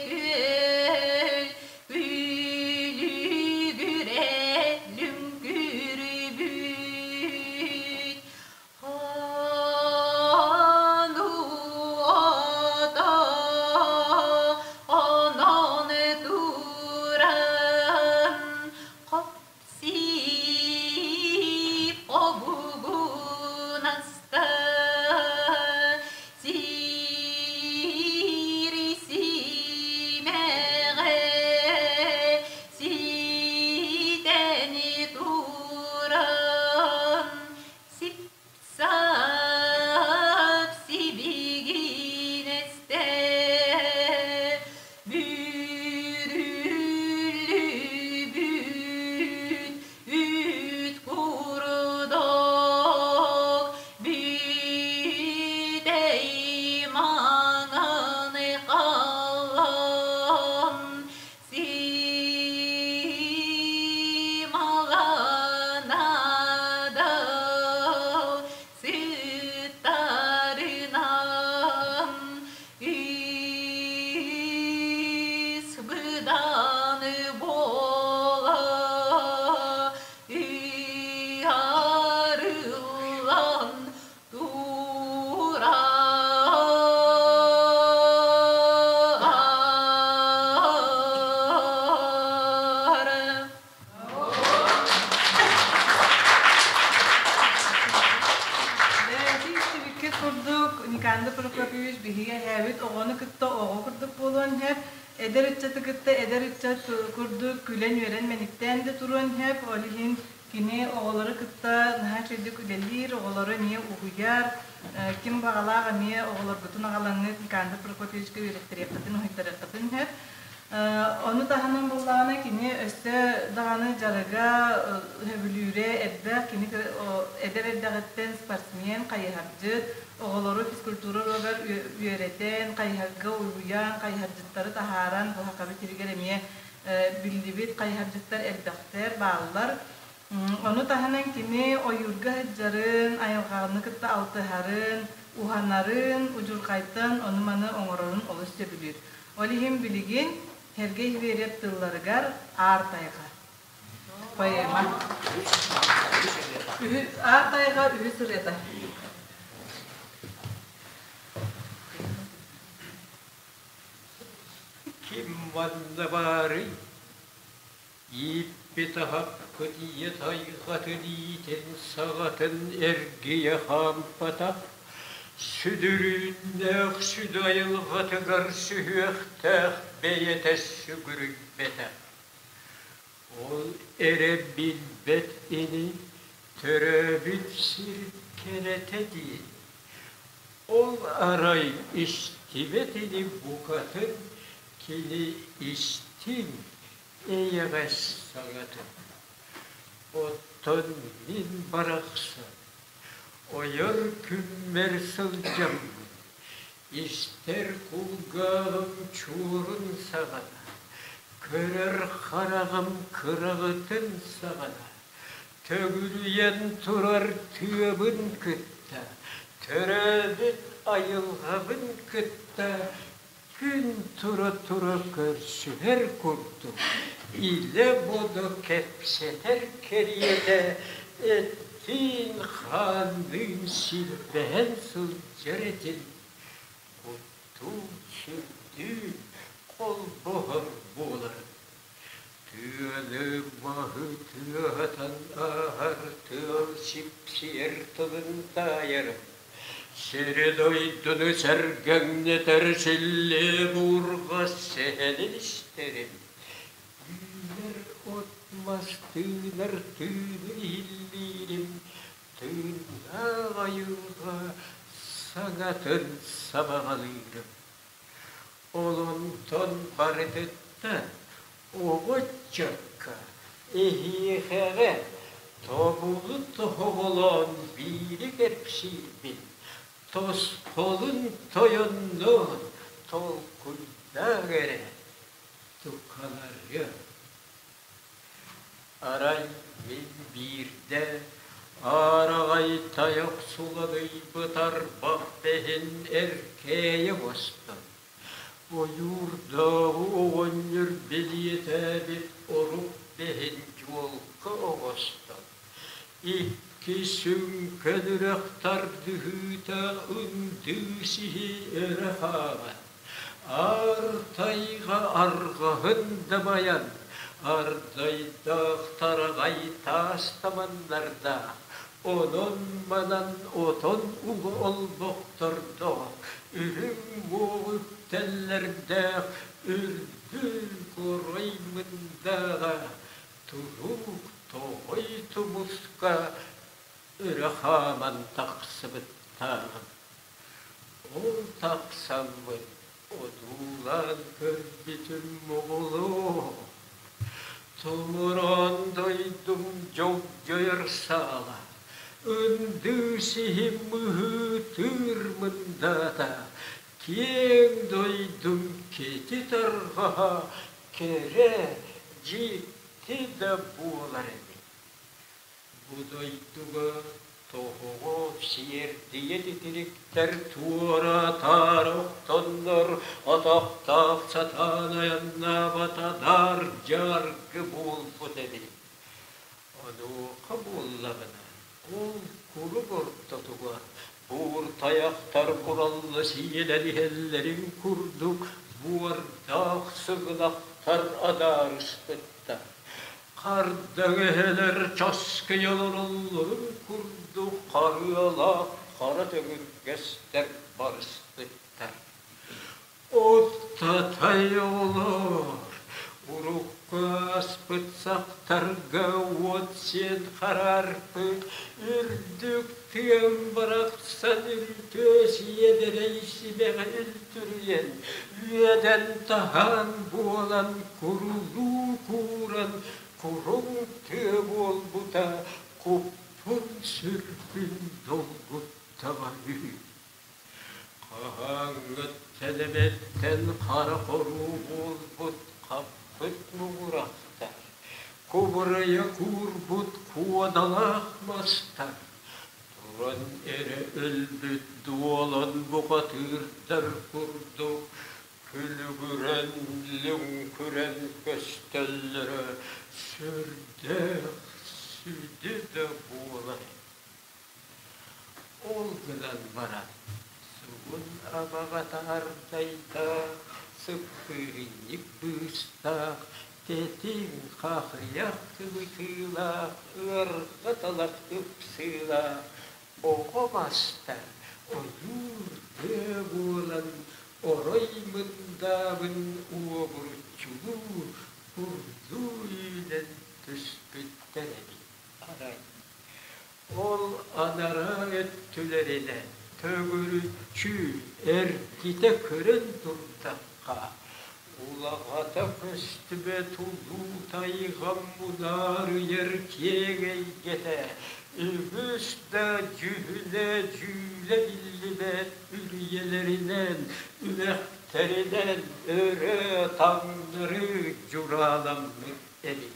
күөл үлүгүрэ лүҥкүрбүт Хонуу ото онон туран Хоп-сип обугунаста сири симэҕэ ситэни туран сип-сап сибигинэстэ бүрүллүбүт үт курдук бүтэй маҥан халлаан Сималанадал сыттарынан ис быдан буола ыарыллан турар. Бэйэтин истибиккит курдук, Никандр Прокопьевич биһиги эһээбит оҕону кытта оҕо курдук буолуон сөп, эдэр ыччаты кытта эдэр ыччат курдук күлэн-үөрэн мэниктээн да туруон сөп, ол иһин Кини оҕолору кытта наһаа үчүгэйдик үлэлиир, оҕолору эмиэ уһуйар. Ким баҕалаах эмиэ оҕолоргутун аҕалаҥҥыт Никандр Прокопьевичка үөрэттэриэххитин, уһуйтарыаххытын сөп. Ону таһынан буоллаҕына кини өссө даҕаны дьарыга сөбүлүүрэ элбэх. Кини эдэр эрдэҕиттэн спортсмен, хайыһардьыт, оҕолору физкультура уруогар үөрэтэн, хайыһарга уһуйан, хайыһардьыттары таһааран, бу Сахабыт сиригэр эмиэ биллибит хайыһардьыттар элбэхтэр, бааллар. Ону таһынан кини ойуурга сылдьарын, айылҕаны кытта алтыһарын, уһанарын, удьурхайтан ону-маны оҥорорун олус сөбүлүүр. Ол иһин билигин Сергей Зверев тылларыгар Аар тайҕа поэма. Аар тайҕа үһүс ырыата. Ким манна баарый? Ииппит аһаппыт ийэ тайҕатын иитин саҕатын эргийэ хаампатах, сүдүрүүннээх сүдү айылҕатыгар сүһүөхтээх бэйэтэ сүгүрүйбэтэх. Ол эрэ билбэт ини төрөөбүт сир кэрэтэ дии. Ол арай истибэт ини букатын кини истиҥ, эйэҕэс саҥатын. Оттон мин барахсан ойор күммэр сылдьаммын, истэр кулгааҕым чуорун саҕана, көрөр хараҕым кыраҕытын саҕана, төгүрүйэн турар тыабын кытта төрөөбүт. айылҕабын кытта күн тура-тура көрсүһэр курдук, илэ-бодо кэпсэтэр кэриэтэ эттиин-хаанныын силбэһэн сылдьар этим. Куттуун-сүрдүүн холбоһор буоларым. Тыаны маһы тыаһатан ааһар тыал сипсийэр тылын таайарым. Сири-дойдуну сэргэҥнэтэр силлиэ буурҕа сэһэнин истэрим. Үүнэр от-мас тыынар тыыны иһиллиирим, тыыннаах айылҕа саҥатын сабаҕалыырым. Ол онтон барытыттан оҕо ыччакка эһиэхэҕэ тобулу тоһоҕолоон биири кэпсиирбин, тосхолун тойонноон толкуйдаах эрэ тукаларыам. Арай мин биирдэ аараҕай тайах суладыйбыт арбах бэһин эркээйи оҥостон, ойуурдааҕы оҕонньор бэлиэтээбит орук бэһин дьуолка оҥостон, икки сүҥкэн үрэх тардыһыыта ындыы сиһи өрө хааман, Аар тайҕа арҕаһын дабайан, ардайдаах тараҕай таас таманнардаах, онон-манан отон уга олбохтордоох, үрүҥ муоҕу үктэллэрдээх үрдүк орой мындааҕа туруук тоҕой тумуска өрө хааман тахсыбыттааҕым. Ол тахсаммын одуулаан көрбүтүм оҕолоор, тумураан дойдум дьогдьойор саала, ындыы сиһим ыһыытыыр мындаата, киэҥ дойдум кити тарҕаһа кэрэ, дьикти да буолар эбит. Бу дойдуга тоһоҕо сиэрдийэ титириктэр туора-таара охтоннор, атахтаах сатаан айаннаабата даар-дьааргы буолбут эбит. Онуоха буоллаҕына, ол курук ортотугар буур тайахтар куралла сиэлэн иһэллэрин курдук буордаах сыгынахтар адаарыспыттар. Хардаҥ эһэлэр часкыйа олороллорун курдук харыалаах хара төҥүргэстэр барыспыттар. Оттатай оҕолор, урукку ааспыт сахтарга уот сиэн хараарпыт, үрдүк тыам барахсан үрүтүө сиэдэрэй симэҕэ үлтүрүйэн, үөдэн-таһаан буолан курулуу кууран куруҥ тыа буолбута куппун-сүрбүн долгуттаҕа үһү. Хаһааҥҥы тэлэмэттэн хара хоруу буолбут хаппыт муҥурахтар, кубарыйа куурбут куодалаах мастар, туран эрэ өлбүт дуолан бухатыырдар курдук күлүгүрэн, лүҥкүрэн көстөллөрө сүрдээх сүдү да буолар. Ол гынан баран, сугун абаҕата ардайдаах, сыппыырынньык быыстаах, тэтиҥ хахыйах кыбытыылаах, ыарҕа талах ыпсыылаах оҕо мастар ойуур тыа буолан орой мындаабын уобуруччулуу курдуу үүнэн түспүттэр эбит арай. Ол анараа өттүлэринэн төгүрүччү эргитэ көрөн турдахха, улаҕата көстүбэт улуу тайҕам унаарыйар киэҥ эйгэтэ, үгүс да дьүһүнэ дьүүлэ биллибэт үрүйэлэринэн, үрэхтэринэн өрө таҥнары дьурааламмыт эбит.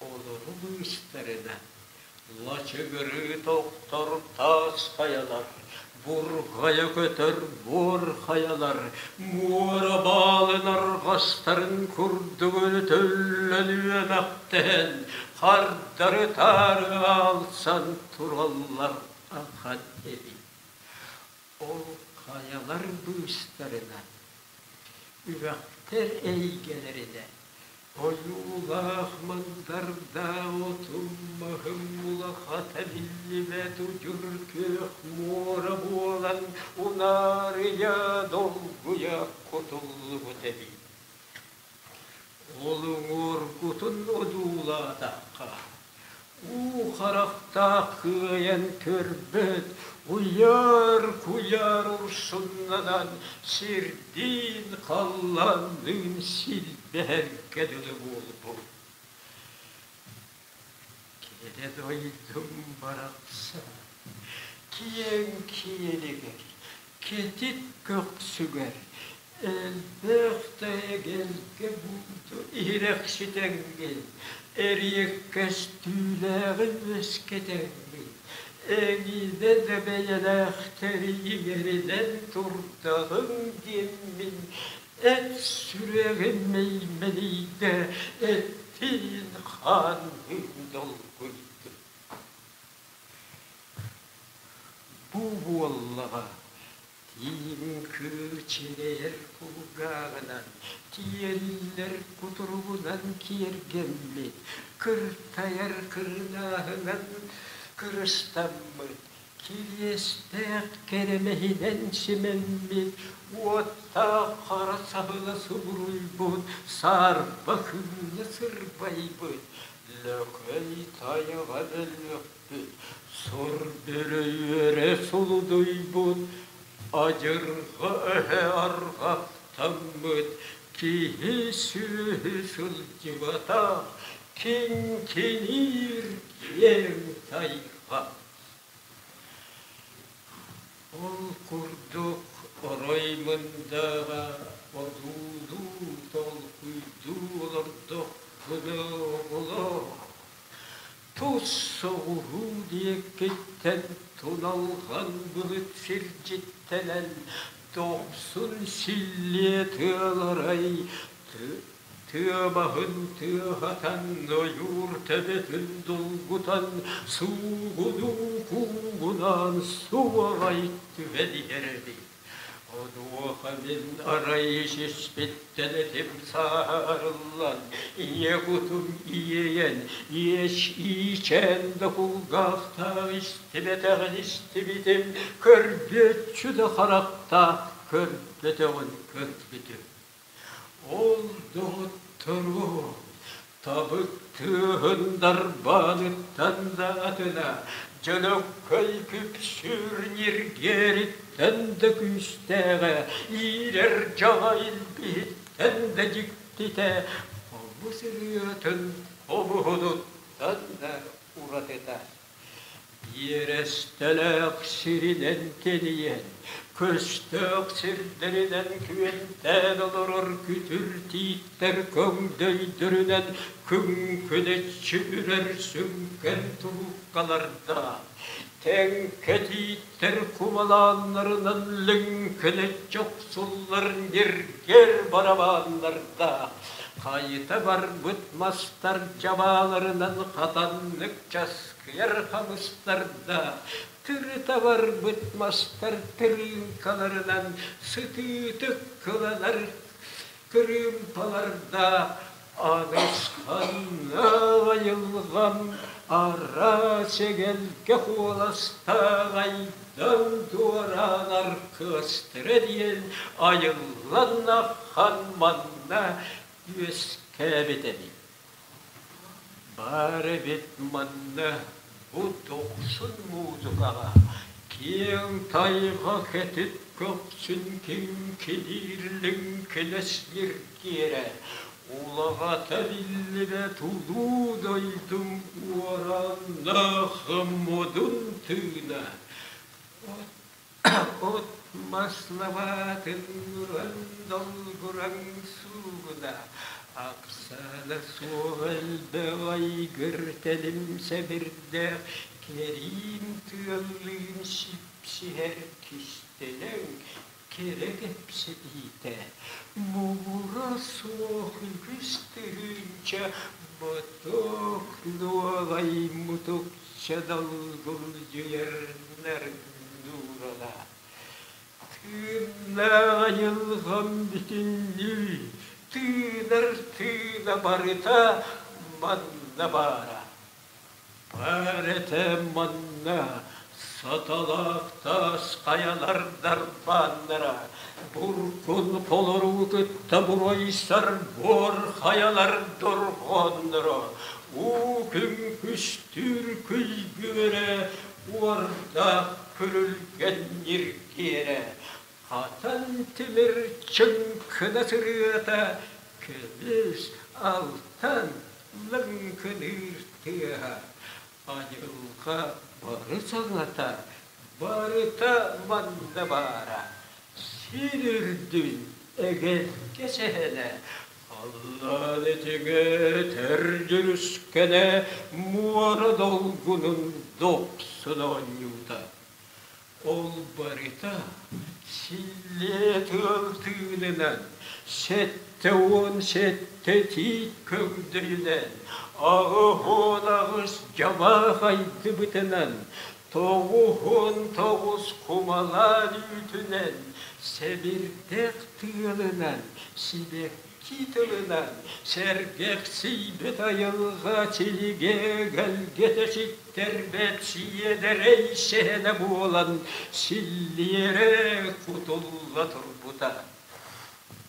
Олору быыстарынан лачыгырыы тохтор таас хайалар, Бурҕайа көтөр буор хайалар муора баалын арҕастарын курдук өлөтөллөн үөмэхтэһэн, хардары-таары аалсан тураллар ахан эбит. Ол хайалар быыстарынан, үрэхтэр эйгэлэринэн Ойуулаах мандардаах отум-маһым улахата биллибэт удьур күөх муора буолан унаарыйа долгуйа кутуллубут эбит. Ол уҥуоргутун одуулаатахха, уу харахтаах кыайан көрбөт, уйаар-куйаар урсуннанан сирдиин халлаанныын силбэһэргэ дылы буолбут. Кэрэ дойдум барахсан, киэҥ киэлигэр, кэтит көхсүгэр элбэх да эгэлгэ булду иһирэхситэҥҥин, эриэккэс түүлээҕи үөскэтэҥҥин, эҥинэ да бэйэлээхтэри иҥэринэн турдаҕыҥ диэммин эт сүрэҕим мэймэнийдэ, эттиин-хаанныын долгуйдум. Бу буоллаҕа Тииҥ кыычыгайар кулгааҕынан, тиэриллэр кутуругунан киэргэммит, кыртайар кырынааһынан кырыстаммыт, кириэстээх кэрэмэһинэн симэммит, уоттаах хара саһыла субуруйбут, саарба кыыла сырбайбыт, лөкөй тайаҕа бөлүөхпүт, Сур бөрө үөрэ сулудуйбут, адьырҕа өһө арҕахтаммыт, киһи-сүөһү сылдьыбатах, киҥкиниир киэҥ тайҕа. Ол курдук орой мындааҕа одуулуу толкуйдуу олордохпуна оҕолоор, Тус соҕуруу диэкиттэн туналҕан былыт сирдьиттэнэн, дохсун силлиэ тыаларай, тыабаһын тыаһатан, ойуур төбөтүн долгутан, суугунуу куугунаан суоҕай түһэн иһэр эбит. Онуоха мин арай сиспиттэн этим сааһырыллан, ийэ кутум иэйэн, иэс иичээн да кулгаахтаах истибэтэҕин истибитим, көрбүөччү да харахтаах көрбөтөҕүн көрбүтүм. Ол доҕотторуом, табык тыаһын дарбааныттан да атына, дьөлөккөй күпсүүр ньиргиэриттэн да күүстээҕэ, иирэр дьаҕа илбиһиттэн да дьиктитэ, хомус ырыатын хомуһунуттан да уратыта. Биэрэстэлээх сиринэн тэнийэн, көстөөх сирдэринэн күөнтээн олорор күтүр тииттэр көҥдөйдөрүнэн күҥкүнэччи үрэр сүҥкэн турууккалардаах, тэҥкэ тииттэр кумалааннарынан лүҥкүнэччи охсуллар ньиргэр барабааннардаах, хайыта барбыт мастар дьабааларынан хатаннык часкыйар хамыстардаах, тырыта барбыт мастар тырыыҥкаларынан сытыытык кыланар кырыымпалардаах, анысханнаах айылҕам араас эгэлгэ куоластаах айдан дуораан аркыастыра диэн айыллан ахан манна үөскээбит эбит. Баар эбит манна бу дохсун музыкаҕа киэҥ тайҕа кэтит көхсүн киҥкиниир лиҥкинэс ньиргиэрэ, улаҕата биллибэт улуу дойдум уораннаах модун тыына. От мас лабаатын уран долгураҥ суугуна, ахсаана суох элбэх айгыр тэлим сэбирдэх кэриим тыаллыын сипсийэ. сипсиһэр кистэлэҥ кэрэ кэпсэтиитэ, муҥура суох үгүс тыһыынча мотуок нуолай мутукча долгулдьуйар нарын нуурала. Тыыннаах айылҕам бүтүннүү, тыынар тыына барыта манна баара. Баар этэ манна саталаах таас хайалар дарбааннара, буркун холоруу кытта буруйсар буор хайалар дорҕоонноро, уу күн күстүүр күлгүөрэ, уордаах күрүлгэн ньиргиэрэ, хатан тимир чыҥкына сырыата, көмүс, алтан лыҥкыныыр тыаһа, айылҕа бары саҥата барыта манна баара, сир үрдүн эгэлгэ сэһэнэ, халлаан этиҥэ төрдүрүскэнэ муора долгунун дохсун оонньуута. Ол барыта силлиэ тыал тыынынан, 77 тиит көҥдөйүнэн, 88 дьабаах айдыбытынан, 99 кумалаан үүтүнэн, сэбирдэх тыалынан сибэкки тылынан сэргэхсийбит айылҕа силигэ эгэлгэтэ ситтэрбэт сиэдэрэй сэһэнэ буолан силлиэрэ кутулла турбута.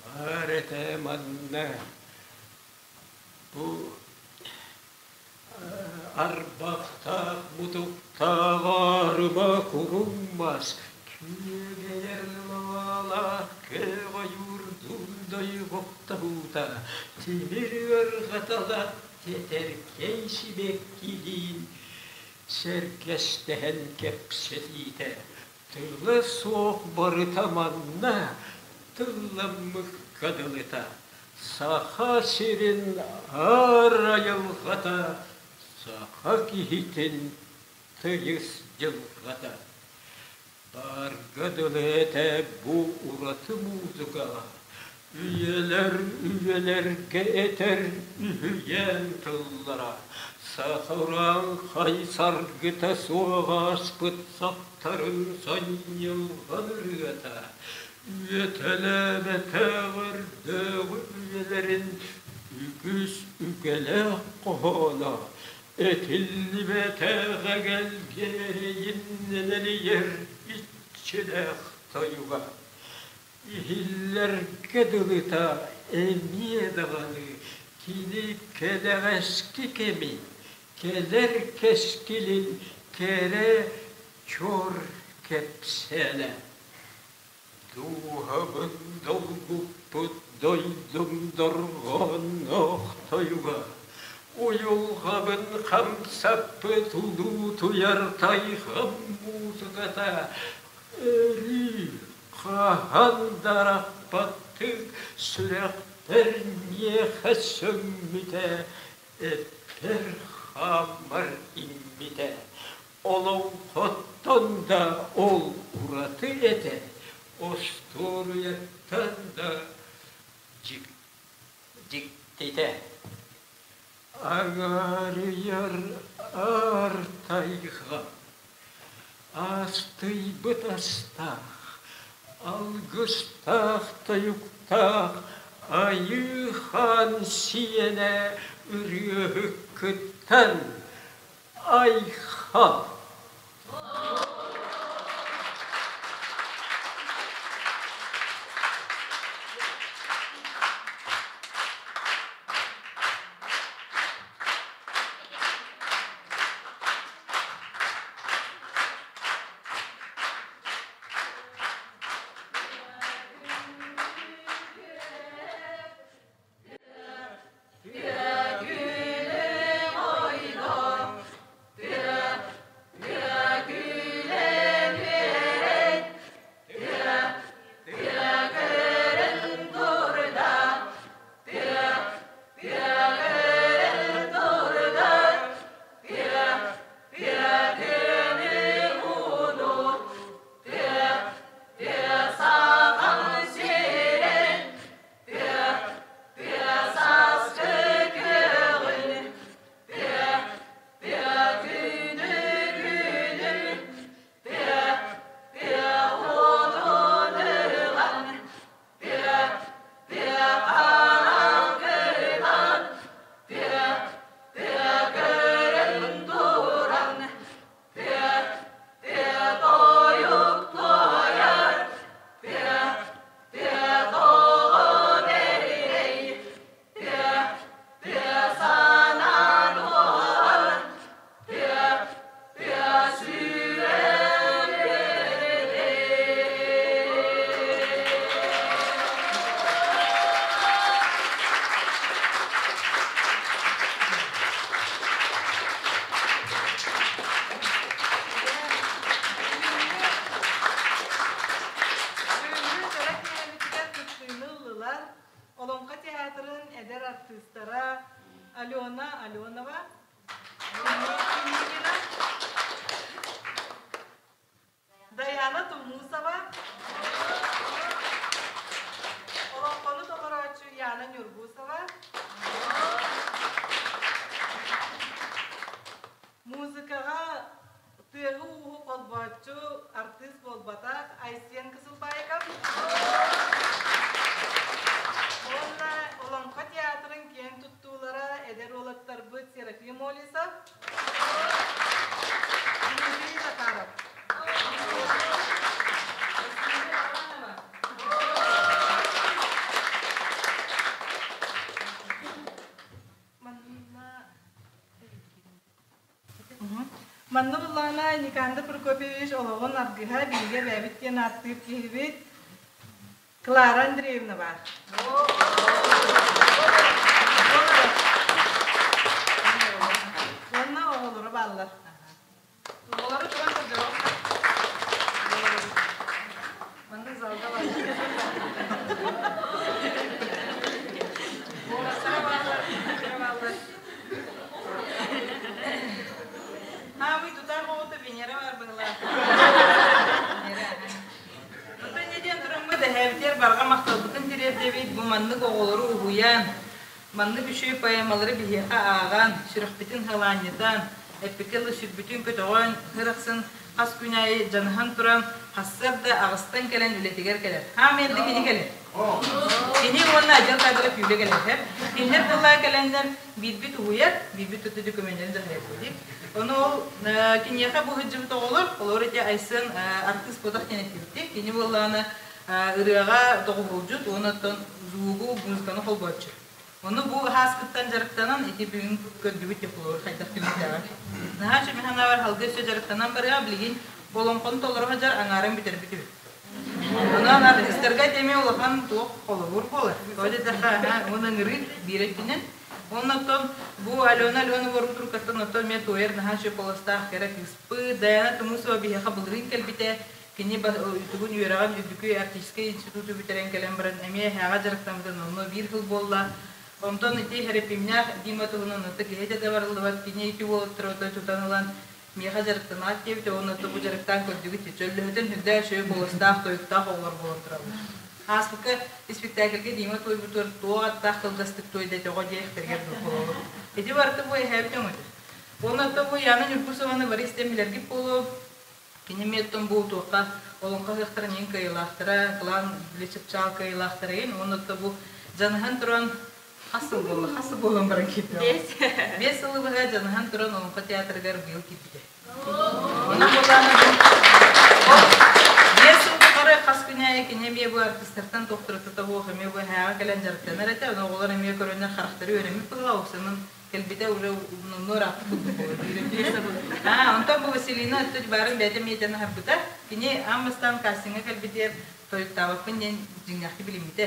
Баар этэ манна бу арбахтаах мутуктаах аарыма куруҥ мас күөгэйэр лабаалаах күөх ойуурдуун дойҕохтоһуута тимир ыарҕаталаах тэтэркэй сибэккилиин сэргэстэһэн кэпсэтиитэ тыла суох барыта манна тылламмыкка дылыта Саха сирин аар айылҕата, саха киһитин тыйыс дьылҕата. Баарга дылы этэ бу ураты музыкаҕа, үйэлэр үйэлэргэ этэр үһүйээн тыллара, саха урааҥхай саргыта суох ааспыт сахтарын сонньулҕан ырыата, Үөтэлээбэтээҕэр дөөҕү үйэлэрин үгүс үгэлээх хоһооно, этиллибэтэх эгэлгэ эрэйин нэлийэр иччилээх тойуга. Иһиллэргэ дылыта эмиэ даҕаны кини кэнэҕэски кэми, кэлэр кэскилин кэрэ чуор кэпсээнэ. Дууһабын долгуппут дойдум дорҕоонноох тойуга, уйулҕабын хамсаппыт улуутуйар тайҕам муусуката өрүү хаһан да арахпаттык сүрэхпэр миэхэ сөҥмүтэ, эппэр хааммар иҥмитэ. Олоҥхоттон да ол ураты этэ, остуоруйаттан да дьиктитэ. Аҥаарыйар аар тайҕа, аастыйбыт астаах, алгыстаах тойуктаах Айыы Хаан сиэнэ ырыаһыккыттан Айхал! Олоҥхо театрын эдэр артыыстара Алена Аленова, Сергей Даяна Тумусова, олоҥхону толорооччу Яна Нюргусова, музыкаҕа тыаһы-ууһу холбооччу артыыс буолбатах Айсен Кысылбаиков уонна Олоҥхо театрын киэн туттуулара эдэр уолаттарбыт Серафим Олесов, Дмитрий Захаров. Манна Манна буллаҕына Никандр Прокопьевич олоҕун аргыһа биһиги эбээбит диэн ааттыыр киһибит Клара Андреевна баар. Уонна оҕолоро бааллар. Оҕолору туран көрдөрөҕүт. Маннык залга бар. Уолаттара бааллар, кыргыттара бааллар. Хаамый тутаах оҕото Венера бар быһылаах. Венера. Оттон инньэ диэн тураммыт эһээбитигэр барҕа махталбытын тириэрдэбит. Бу маннык оҕолору уһуйан, Маннык үчүгэй поэмалары биһиэхэ ааҕан, сүрэхпитин халаанньытан, эппиккэ дылы сүрбүтүн көтөҕөн, ыр ахсын хас күн аайы дьаныһан туран, хассыар да аҕыстан кэлэн үлэтигэр кэлэр. Хаам эрдэ кини кэлэр. Кини уонна отдел кадров күүлэ кэлэр. Кинилэр тыллаа кэлэннэр биирбит уһуйар, биирбит туту документарын дьаһайар буолуй. Ону ол киниэхэ бу сылдьыбыт оҕолор, олор ити Айсен артыыс буотах диэн эттибиттик. Кини буоллаҕына ырыаҕа доҕуһуолдьут уонна оттон звугу, музыканы холбооччу. Ону бу аһааскыттан дьарыктанан ити бүгүн көрдүбүт тепловар хайдах түмүктээҕин. Наһаа чөмөһөн халга өссө дьарыктанан барыа, билигин олоҥхону толоро сылдьар аҥаарын бүтэрбит үһү. Онон артыыстарга эмиэ улахан туох холобур буолар. Тоҕо диэтэххэ, уон ыҥырыы биир өттүнэн. Уонна оттон бу Алена Алена Ворутрукаттан оттон эмиэ туойар наһаа үчүгэй куоластаах кэрэ кыыспыт. Даяна Тумусова биһиэхэ былырыын кэлбитэ. Кини тугун үөрэҕин Үрдүкү Арктическай институту бүтэрэн кэлэн баран эмиэ эһээҕэ дьарыктаммыта номнуо биир сыл буолла. Онтон ити Хэрэпимнээх Дима туһунан ото киһи да барыллыбат, кини ити уолаттары отой тутан ылан миэхэ дьарыктанаат диэбитэ уонна бу дьарыктаан көрдүгүт чөллөһүтэн үрдээх үчүгэй куоластаах, тойуктаах оҕолор буолан тураллар. Ааспыкка испиктээкилгэ Дима туойбутугар туох аттаах кылгастык туойда этэ оҕо диэхтэригэр буолуо. Ити барыта бу эһээбит өҥөтө. Уонна ото бу Яна Ньургусованы бары истэн билэргит буолуо. Кини эмиэ оттон бу туохха олоҥхо ыһыахтарын иһин кыайыылаахтара, кылаан били чыпчаал кыайыылаахтара иһин уонна оттон бу дьаныһан туран хас сыл буолла? Хас сыл буолан баран киирдэ? 5 сылы быһа дьаныһан туран Олоҥхо театрыгар быйыл киирбитэ. Онон буоллаҕына 5 сыл тухары хас күн аайы кини эмиэ бу артыыстартан туохтарыта суох эмиэ бу эһээҕэ кэлэн дьарыктанар этэ. Ону оҕолор эмиэ көрөннөр харахтара үөрэммит быһыылаах, уопсайынан кэлбитэ уже номнуо ырааппыт курдук буолар. Аа, онтон бу Василина өттүт баарын бэйэтэ миэтэн аһарбыта. Кини аан бастаан кастиҥҥа кэлбитигэр тойуктаабаппын диэн дьиҥнээхтик билиммитэ.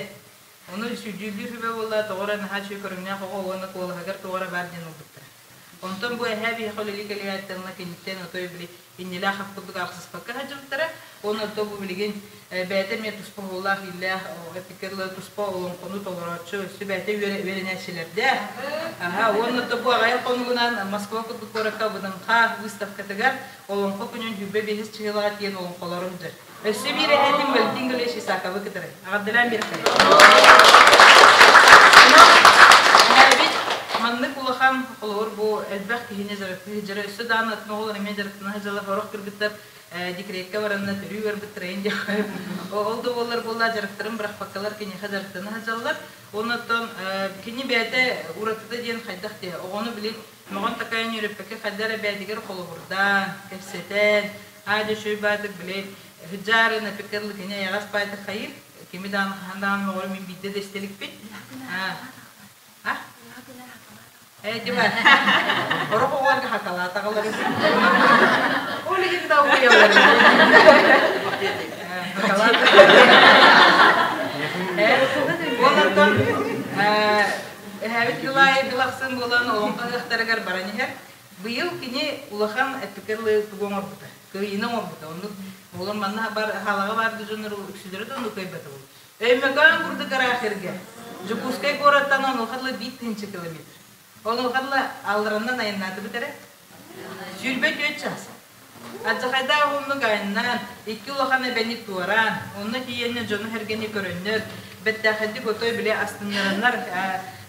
Ону сүдьүүллүүр сүбэ буолла, тоҕо эрэ наһаа үчүгэй көрүҥнээх оҕо уонна куолаһыгар тоҕо эрэ баар диэн ылбыттара. Онтон бу эһээ биһиэхэ үлэлии кэлиэҕиттэн ыла киниттэн отой били иннилээх ах курдук аахсыспакка сылдьыбыттара. Уонна ото бу билигин бэйэтэ эмиэ туспа уһуллаах ииллээх эппиккэ дылы туспа олоҥхону толорооччу, өссө бэйэтэ үөрэнээччилэрдээх. Аха, уонна ото бу аҕыйах хонугунан Москва курдук куоракка ВДНХ выставкатыгар Олоҥхо күнүн 25 чыһыылаҕа тиийэн олоҥхолору сылдьар. Өссө биир эһээтин Валентин Галевич Исаковы кытары. Аҕардалаан биэрхэ. Эһээбит маннык улахан холобур бу элбэх киһини дьарыктыы сылдьара өссө даҕаны атын оҕолор эмиэ дьарыктана сылдьаллар сорох кыргыттар декретка баранна төрүү барбыттар эйин диэххэ ол да буоллар буолла дьарыктарын бырахпаккалар киниэхэ дьарыктана сылдьаллар уонна оттон кини бэйэтэ уратыта диэн хайдах диэ оҕону били мөҕөн такайан үөрэппэккэ хайда эрэ бэйэтигэр холобурдаан кэпсэтэн аа дьэ үчүгэй баайдык били сыдьаарын эппиккэ дылы кини эйэҕэс баайдык хайыыр кими даҕаны хаһан даҕаны мөҕөрү мин биирдэ да истэ иликпин а Ээ, дьима. Орох оҕолорго хакалаатаҕалар. Ол иһин да уйалар. Хакалаат. Онтон эһээбит Илай Билахсын буолан олоҥхо ыһыахтарыгар баран иһэр. Быйыл кини улахан эппикэ тугу оҥорбута, кыайыыны оҥорбута. Оннук олор манна бар хаалаҕа баар дьоннор үксүлэрэ да оннук кыайбата буолуо. Өймөкөөн курдук ыраах сиргэ. Дьокуускай куораттан онуоха дылы 1000 километр. Онуоха дылы аллараннан айаннаатыбыт эрэ. 24 чаас. Алдьархайдаах уһуннук айаннаан, икки улахан эбэни туораан, онно тиийэннэр дьону-сэргэни көрөннөр, бэртээхэйдик отой били астыннараннар,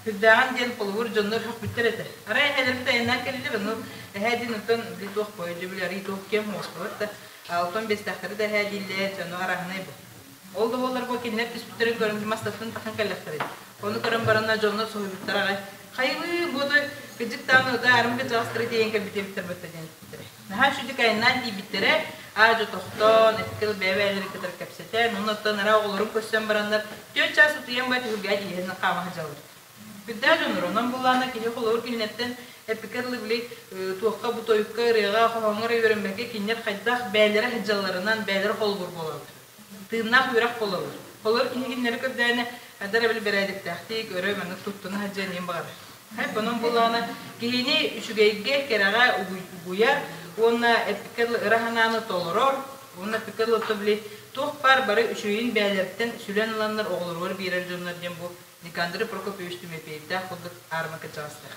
үрдээҕин диэн холобур дьоннор сөхпүттэр этэ. Арай эһээлэрбит айаннаан кэллилэр, ону эһээ диэн оттон били туох били арый туох киэҥ муоспалар да, алтан биэстээхтэри да эһээ дииллэр, дьону арааһынай бу. Ол да буоллар бу кинилэр түспүттэрин көрөн мастаттан тахсан кэллэхтэрэ. Ону көрөн баранна дьоннор соһуйбуттар аҕай. Хайылыы, бу да кыдьык даҕаны да арым кыдьаҕастары тиэйэн кэлбит эбиттэр бытта диэн эппиттэрэ. Наһаа үчүгэй айаннаан тиийбиттэрэ, аа-дьуо тохтоон, эппикэл бэйэ-бэйэлэрин кытары кэпсэтэн, оннуттан ара оҕолорун көрсөн бараннар, 4 чаас утуйан бай түһүлгэҕэ тиийэн хаама сылдьаллар. Үрдээх дьоннор, онон буллаана киһи холобур кинилэртэн эппикэ дылы били туохха бу тойукка, ырыаҕа, хоһооҥҥо эрэ үөрэммэккэ кинилэр хайдах бэйэлэрэ сылдьалларынан бэйэлэрэ холобур буолаллар. Тыыннаах үөрэх буолаллар. Холобур киһи кинилэри көрдөөнө хайдах эрэ били бэрээдэктээхтик, өрө маннык туттуна сылдьыан иһин баҕарар. Хайп онон буоллаҕына киһини үчүгэйгэ, кэрэҕэ угуйар уонна эппиккэ дылы ыра санааны толорор уонна эппиккэ дылы били туох баар бары үчүгэйин бэйэлэриттэн сүлэн ыланнар оҕолоругар биэрэр дьоннор диэн бу Никандр Прокопьевич Тимофеевтаах курдук аарыма кырдьаҕастар.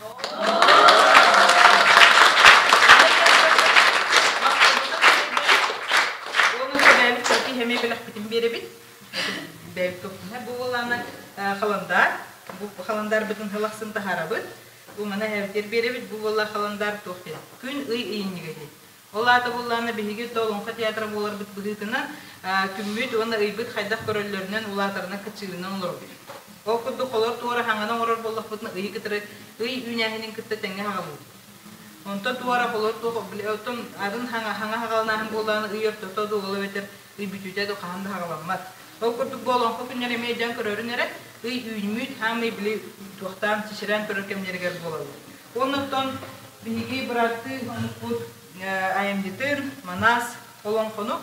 Уонна бэйэбит киһи эмиэ бэлэхпитин биэрэбит. Бэйэбит туохпуна бу буоллаҕына халандаар. Бу халандаарбытын сыл ахсын таһаарабыт. Бу маны эһэбитигэр биэрэбит. Бу буолла халандаар туох диэн. Күн, ый ыйынньыга диэн. Ол аата буоллаҕына биһиги Олоҥхо театра буоларбыт быһыытынан күммүт уонна ыйбыт хайдах көрөллөрүнэн улаатарынан кыччыырынан олоробут. Ол курдук холор туора хаҥаны оҥорор буоллахпытына ыйы кытары ый үүнээһинин кытта тэҥҥэ хаҕалыыбыт. Онтон туора холор туох оттон атын хаҥа хаҥа хаҕаланааһын буоллаҕына ый ортото дуу ол эбэтэр ый бүтүүтэ дуу хаһан да хаҕаламмат. Ол курдук бу олоҥхо күннэрэ эмиэ дьон көрөрүн эрэ ый үүнмүт хаамый били туохтаан чэчирээн көрөр кэмнэригэр буолаллар. Оннуттан биһиги бырааттыы омукпут айымньытын, Манаас олоҥхону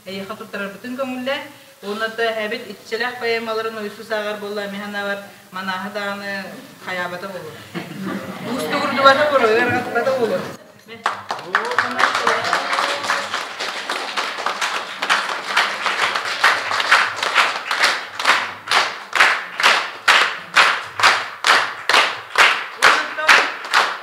эйиэхэ туттарарбытын көҥүллээн, уонна да эһэбит иччилээх поэмаларын ойусус ааҕар буолла, эмиэ санаабар Манааһы даҕаны хайаабата буолуо. Уустугурдубата буолуо, ыарырҕатыбата буолуо.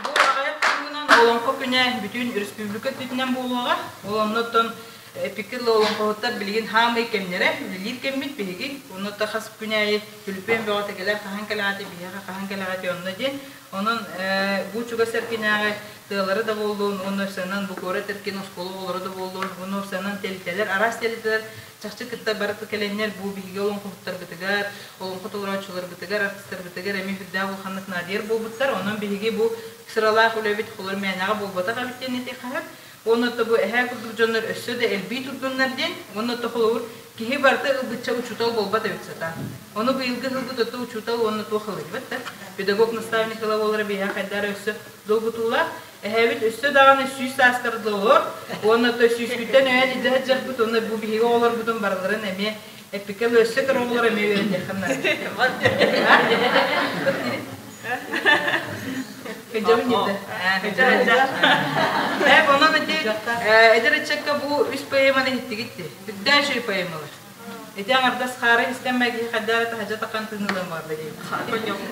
Бу аҕыйах күнүнэн Олоҥхо күнэ бүтүн республика үрдүнэн буолуоҕа. Ол оннуттан эпикил олоҥхоһуттар билигин хаамый кэмнэрэ, үлэлиир кэммит биһиги. Онно хас күн аайы түлүпүөн бөҕөтө кэлэр, хаһан кэлэҕитий, биһиэхэ хаһан кэлэҕитий онно диэн. Онон бу чугас эркинээҕи тыалары да буоллун, уонна сыанан бу куорат эркин оскуола оҕолоро да буоллун, уонна сыанан тэрилтэлэр, араас тэрилтэлэр чахчы кытта бары кэлэннэр бу биһиги олоҥхоһуттарбытыгар, олоҥхо толорооччуларбытыгар, артыыстарбытыгар эмиэ сүрдээх улаханнык наадыйар буолбуттар. Онон биһиги бу сыралаах үлэбит холор мээнэҕэ буолбатах эбит диэн этиэххэ сөп. Уонна бу эһээ курдук дьоннор өссө да элбии турдуннар диэн, уонна холобур киһи барыта ылбычча учуутал буолбат эбит сатаан. Ону быйылгы сылбыт өттө учуутал уонна туох ылыйбат да, педагог-наставник ыла буолара биһиэхэ хайдах эрэ өссө долгутуулаах. Эһээбит өссө даҕаны 100 сааскар олор, уонна то сүүскүттэн өйөөн илдьэ сылдьарбыт уонна бу биһиги оҕолорбутун барыларын эмиэ эппиккэ өссө кыра оҕолор эмиэ үөрэтиэххэ наада. Кыдьабын дьиэтэ. Ээ, онон ити эдэр ыччакка бу үс поэманы иһиттигит дии. Үрдээх үчүгэй поэмалар. Ити аҥардас хаары истэн киһи хайдах эрэ таһырдьа таххан тыынылыан баҕарда дии.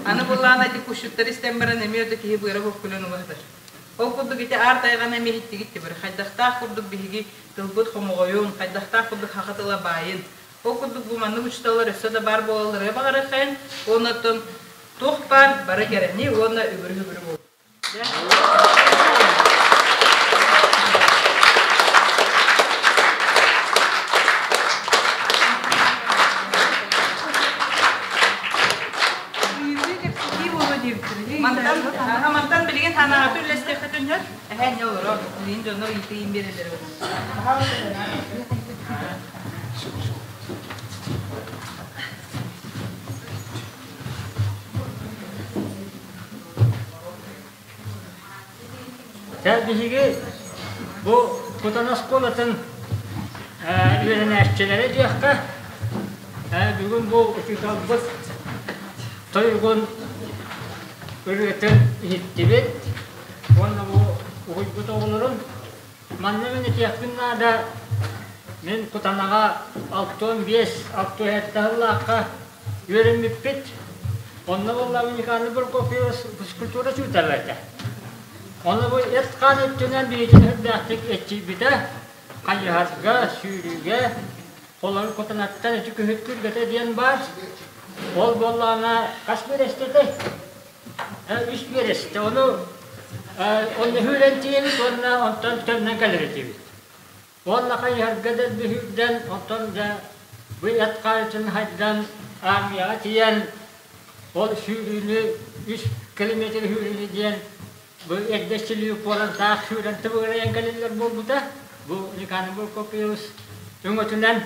Аны буллаана ити кусчуттары истэн баран эмиэ да киһи быара боккулун угаһытар. Ол курдук ити аар тайҕаны эмиэ иһиттигит дии бары. Хайдахтаах курдук биһиги тылбыт хомоҕойун, хайдахтаах курдук саха тыла баайын. Ол курдук бу маннык учууталлар өссө да баар буолалларыгар баҕарыаххайын. Уонна оттон туох баар бары кэрэни уонна үгүрү-үгүрү буолуо. Мантан, мантан билигин ханааты үллэстиэххитин сөп. Эһээ не олорор. Билигин дьоннор ыйытыйын биэрэллэр. Дьэ, биһиги бу Кутан оскуолатын үөрэнээччилэрэ диэххэ, бүгүн бу учууталбыт тойугун ырыатын иһиттибит уонна бу уһуйбут оҕолорун манна мин этиэхпин наада мин Кутанаҕа 65 67 сыллаахха үөрэммиппит. Онно буолла Николай Прокопьевич физкультура учуутала этэ. Ону бу эт-хаан өттүнэн биһигини үрдээхтик эччийбитэ, хайыһарга, сүүрүүгэ, холору кутанаттан ити күһүт күргэтэ диэн баар. Ол буоллаҕына хас биэрэстэтэй? Үс биэрэстэ. Ону онно сүүрэн тиийэбит уонна онтон төннөн кэлэр этибит. Уонна хайыһарга дэлби сүүрдэн, онтон дьэ бу эт хаайытын хайдан армияҕа тиийэн ол сүүрүүнү үс километр сүүрүүнү диэн бу эрдэ силүү буолан таах сүүрэн тыбыгырайан кэлиллэр буолбута. Бу Никанор Прокопьевич өҥөтүнэн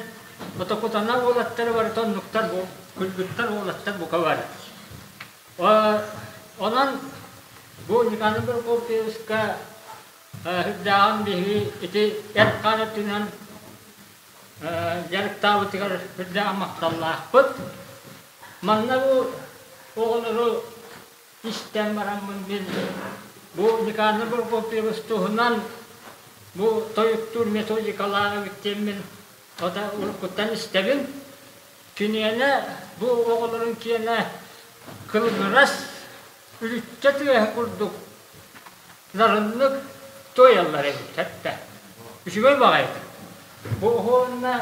Отокутана уолаттары барыта оннуктар бу кыргыттар уолаттар бука бары. Онон бу Никанор Прокопьевичка Үрдээҕин биһиги ити эт-хаан өттүнэн дьарыктаабытыгар үрдээҕин махталлаахпыт. Манна бу оҕолору истэн бараммын мин бу Никанор Прокопьевич туһунан бу тойуктуур методикалаах эбит диэммин ота уруккуттан истэбин. Киниэнэ бу оҕолорун киэнэ кылыгырас үрүччэ тыаһа курдук нарыннык туойаллар эбит этэ. Үчүгэй баҕайы. Бу уонна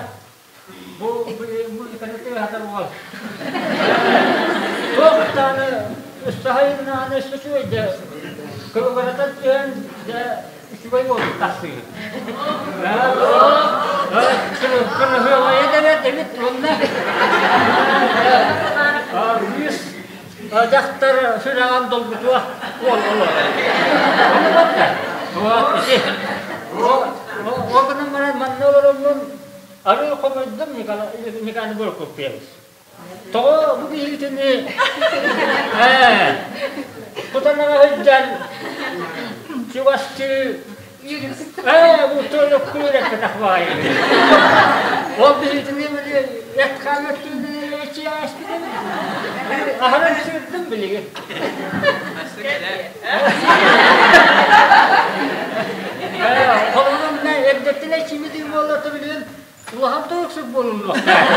бу музыканы тыаһатар уол. Туох даҕаны саһайыннаҕына өссө үчүгэй дьэ кылыгыратан түһэн дьэ үчүгэй буолбут тахсыы. Кырыһыалайа да бэрт эбит уонна кыыс Дьахтар сүрэҕин долгутуо уол олорор. Ону барда. Вот ити. Ол гынан баран манна олороммун арыы хомойдум Николай Прокопьевич. Тоҕо бу киһитини ээ кутанаҕа сылдьан чугастыы ээ бу тойукку үөрэппэтэх баайы. Ол биһитини эт-хаан өттүнэн Аһаран сырдым билигин. Холонум эрдэттэн эчимити буолла билигин улахан турук буолуллуохтаах.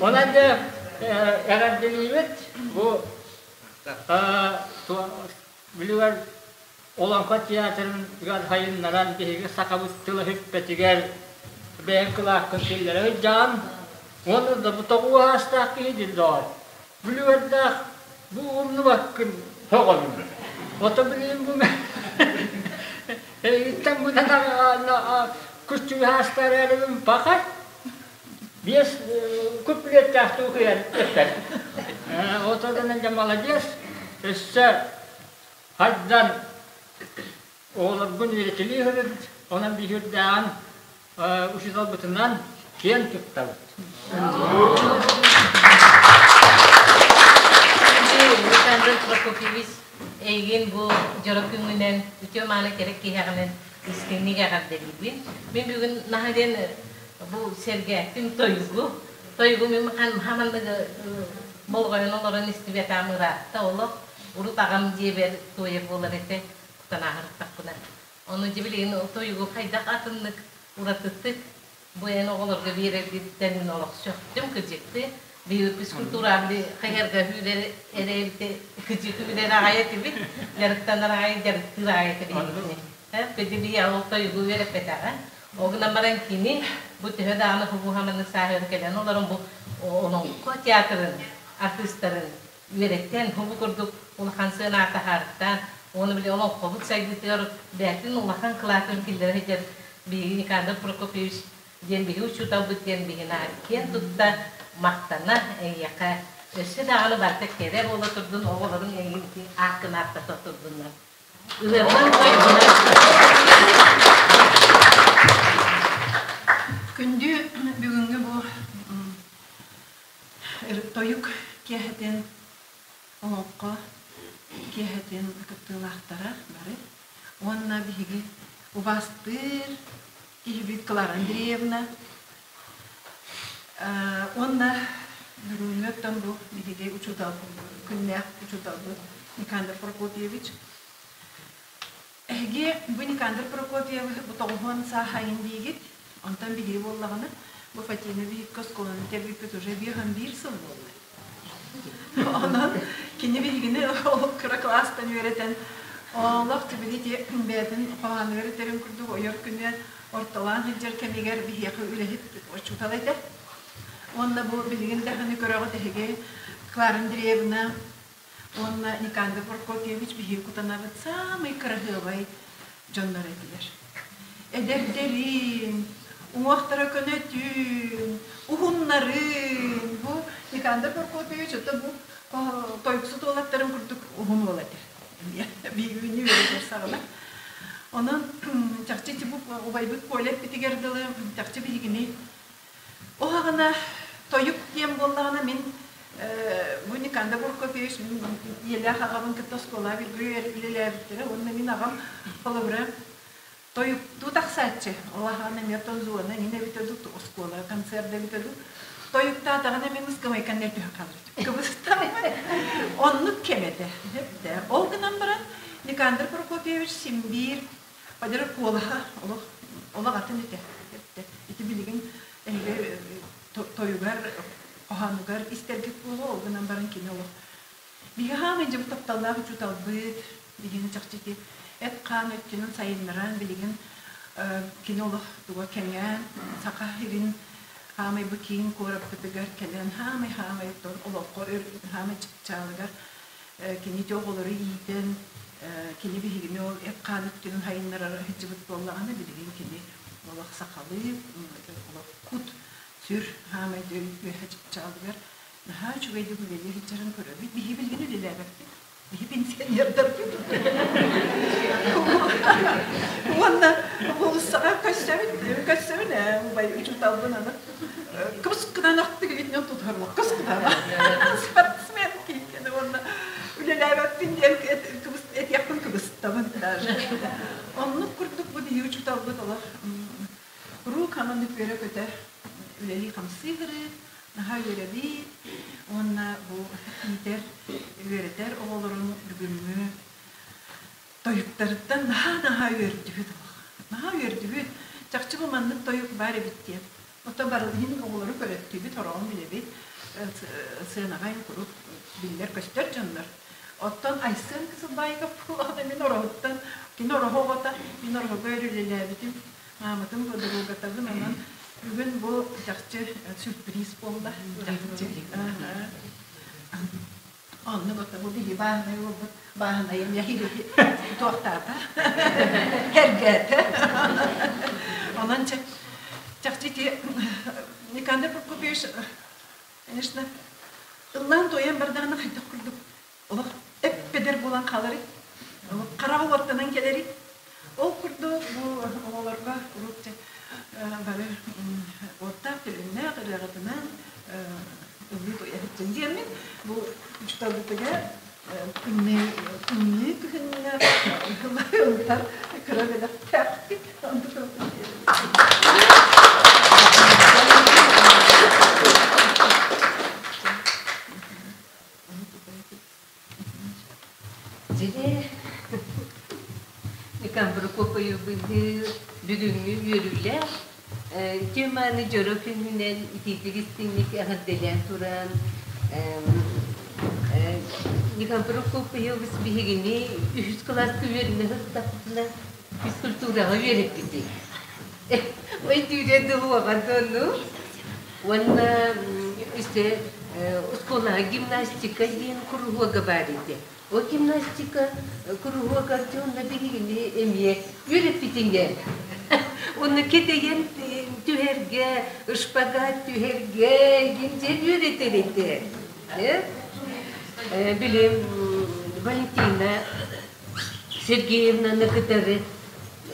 Онон дьэ эҕэрдэлиибит бу билигэр Олоҥхо театрыгар сайыннаран биһиги сахабыт тыла сүппэтигэр бэйэҥ кылааскын киллэрэ сылдьаҕын уонна да бу тоҕу аастаах киһи дии доҕор бүлүгэрдээх бу умнубаккын сөҕөбүн ото билигин бу эйигиттэн бу күччүгү аастаары эребин паха биэс куплеттээх туукуйан эппэт отодонан дьэ молодец өссө Хайдан оҕолорбун үөрэтэлии сырыт, онон биһирдээҕин учууталбытынан киэн туттабыт. Александр Прокопьевич, эйигин бу дьоро күҥҥүнэн, үтүө-мааны кэрэ киһиэҕинэн истиҥник эҕэрдэлиибин. Мин бүгүн наһаа диэн бу сэргээттим тойугу. Тойугу мин хаманныгы болҕойон олорон истибэтээм ыраатта олох. Урут аҕам дьиэбэр туойар буолар этэ, кутанааһырыттахпына. Ону дьэ билигин тойугу хайдах атыннык, уратытык бу эн оҕолорго биэрэргиттэн мин олох сөхтүм, кыдьыкты. Биһиги физкультура били хайарга үүрэр эрэ кыдьыкы билэр аҕай этибит, дьарыктанар аҕай, дьарыктыыр аҕай этэ биһигини. Кыдьы биһи ол тойугу үөрэппэтэҕэ. Ол гынан баран кини бу төһө даҕаны хубуһаманнык сааһыгар кэлэн олорон бу олоҥхо театрын артыыстарын үөрэттэн, бу курдук улахан сыанаҕа таһаарыттаан, уонна били олоҥхобут сайдыытыгар бэйэтин улахан кылаатын киллэрэ сылдьар биһиги Никандр Прокопьевич диэн биһиги учууталбыт диэн биһиги киэн тутта, махтана эйиэхэ өссө даҕаны барыта кэрэ буола турдун, оҕолоруҥ эйигин ити ааккын ааттата турдуннар. Ылыахтан Күндү бүгүҥҥү бу Тойук киэһэтин олоҥхо киэһэтин кыттыылаахтара бары уонна биһиги убаастыыр киһибит Клара Андреевна уонна бүгүҥҥү оттон бу биһиги учуутал күннээх учууталбыт Никандр Прокопьевич. Эһиги бу Никандр Прокопьевиһы бу тоҕуһуон сааһайын диигит, онтон биһиги буоллаҕына бу Фатина биһикки оскуоланы тэрбиппит уже биэһэн биир сыл буолла. Кини биһигини ол кыра кылаастан үөрэтэн, олох тибили бэйэтин хоһоонугар этэрин курдук ойор күнү ортолоон сылдьар кэмигэр биһиэхэ үлэһит учуутал этэ. Уонна бу билигин даҕаны көрөҕүт эһиги Клара Андреевна уонна Никандр Прокопьевич биһиги кутанабыт саамай кыраһыабай дьоннор этилэр. Эдэрдэрин, уҥуохтара көнөтүн, уһуннарын бу Никандр Прокопьевич это бу тойуксут уолаттарын курдук уһун уол этэ. Биһигини үөрэтэр саҕана. Онон чахчы ити бу убайбыт Коля эппитигэр дылы чахчы биһигини Оһаҕына тойук диэн буоллаҕына мин бу Никандр Прокопьевич мин ийэлээх аҕабын кытта оскуолаҕа бииргэ үлэлээбиттэрэ уонна мин аҕам холобура тойуктуу тахсааччы ол аһаҕына эмиэ тонзуона эҥин эбитэ дуу оскуола концерт эбитэ дуу тойуктаатаҕына эмиэ ыскамайканнар түһэн хаалар кыбыстаммын оннук кэм этэ ол гынан баран Никандр Прокопьевич син биир Падера куолаһа олох олох атын этэ. Ити билигин эһиги тойугар, хоһоонугар истэргит буолуо, ол гынан баран кини олох биһиги хаамай дьыбы тапталлаах учууталбыт, билигин чахчы ити эт-хаан өттүнэн сайыннаран билигин кини олох туга кэҥээн саха сирин хаамай бу киин куораппытыгар кэлэн хаамай-хаамай олоххо хаамай чыпчаалыгар кини ити оҕолору иитэн, кини биһигини ол эт-хаан өттүнэн сайыннарар сылдьыбыт буоллаҕына, билигин кини олох сахалыы, олох кут, сүр хаамай үөһэ чыпчаалыгар наһаа үчүгэйдик үлэлии сылдьарын көрөбүт. Биһи билигин үлэлээбэппит. Биһи пенсионердарбыт. Уонна уулуссаҕа көссөбүт, көссөбүн ээ, убай учууталбын аны кыбыс кытаанахтык илиитинэн тутуһар кыс кытаанах спортсмен киһи уонна үлэлээбэппин диэн этиэхпин кыбыстабын даже. Оннук курдук бу биһиги учууталбыт олох куруук анан үөрэ-көтө үлэлии-хамсыы сырыт, наһаа үөрэбит уонна бу иитэр, үөрэтэр оҕолорун бүгүҥҥү тойуктарыттан наһаа-наһаа үөрдүбүт олох. Наһаа үөрдүбүт. Чахчы бу маннык тойук баар эбит диэн. Оттон барылыһын оҕолору көрөттүүбүт, хороҕун билэбит, сыанаҕа куруук биллэр-көстөр дьоннор. Оттон Айсен Кысылбаиков буоллаҕына мин ороһуттан, кини ороһу оҕото, мин ороһуга өр үлэлээбитим, мааматын подругатабын, онон бүгүн бу чахчы сюрприз буолла. Чахчы. Оннук ото бу биһи бааһынай уолбут бааһынайым туохтаата эргээтэ. Онон чахчы ити Никандр Прокопьевич, конечно, ыллаан туойан бардаҕына хайдах курдук олох эппэдэр буолан хааларый, хараҕа уоттанан кэлэрий. Ол курдук бу оҕолорго куруук бары уоттаах төлөннөөх ырыаҕытынан ыллыы туйа сылдьын диэммин бу учууталбытыгар тымныы тымныы күһүҥҥэ ылтар кыра бэлэхтээхпит. Дьиҥэ, Никан Прокопьевыһы бүгүҥҥү үөрүүлээх теманы дьоро күнүнэн итиитик истиҥник эҕэрдэлээн туран Никан Прокопьевич биһигини үһүс кылааска үөрэнэ сырыттахпытына физкультураҕа үөрэппитий. Өйдүүрэ дылуоҕа дыону уонна үсэ оскуолаҕа гимнастика диэн куруһуога баар этэ. Ол гимнастика куруһуогар дьонно биһигини эмиэ үөрэппитиҥэ. Уонна кэтэйэн түһэргэ, шпагат түһэргэ диэн үөрэтэр этэ. Били Валентина Сергеевнаны кытары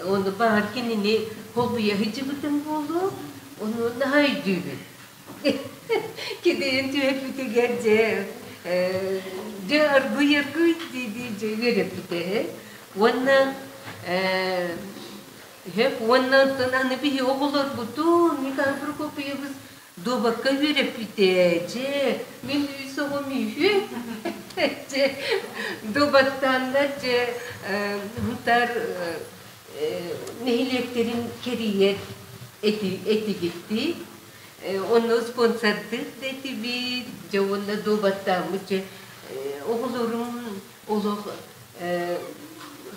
ону баҕар кинини холбуйа сылдьыбытым буолуо, ону наһаа өйдүүбүн. Кидийин түһэрбитигэр дьэ дьэ аргый-аргый дии-дии дьэ үөрэппитэ. Уонна уонна онтон аны биһи оҕолорбутун Николай Прокопьевич Дуобакка үөрэппитэ, дьэ, мин үс оҕом үһү. Дьэ, дуобаттааннар, дьэ, Хутар нэһилиэктэрин кэрийэр этигиттии. Онно спонсордыыр да этибит, дьэ, уонна дуобаттааммыт, дьэ, Оҕолорум олох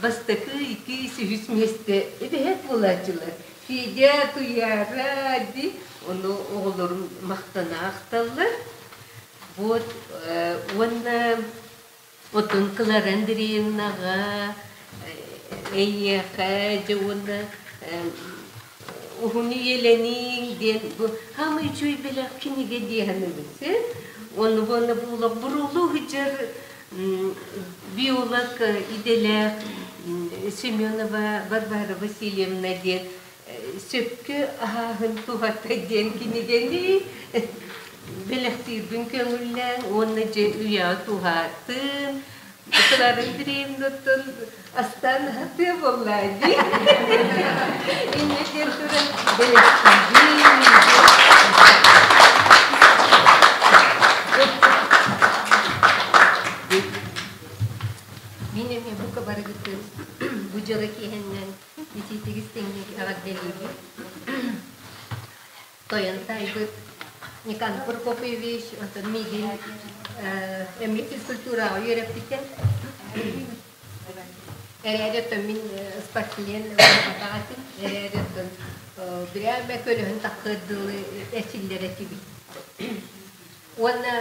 бастакы, иккис, үһүс миэстэ эбэһээт буолааччылар. Федя, Туйаара дии, ону оҕолорум махтана ахталлар. Вот уонна Отон Клара Андреевнаҕа, эйиэхэ дьэ уонна уһун үйэлэниҥ диэн бу хаамай үчүгэй бэлэх кинигэ дии саныыбын син. Уонна уонна буулах буруулуу сылдьар биолог идэлээх Семенова Варвара Васильевна диэн сөпкө аһааһын туһата диэн кинигэни бэлэхтиирбин көҥүллээн уонна дьэ үйэҕэ туһаатын Клара Андреевнаттан астаан аһатыа буоллаа дии. Инньэ диэн туран бэлэхтиибин. Мин эмиэ бука барыгытын бу дьоро киэһэннэн Итиитигис тэҥник эҕэрдэлиибин. Тойон таайбыт Никан Прокопьевич, онтон миигин эмиэ физкультураҕа үөрэппитэ. Эрээри оттон мин спортсмен буолбатах этим. Эрээри оттон бирээмэ көлөһүн таххыар дылы эрчиллэр этибит. Уонна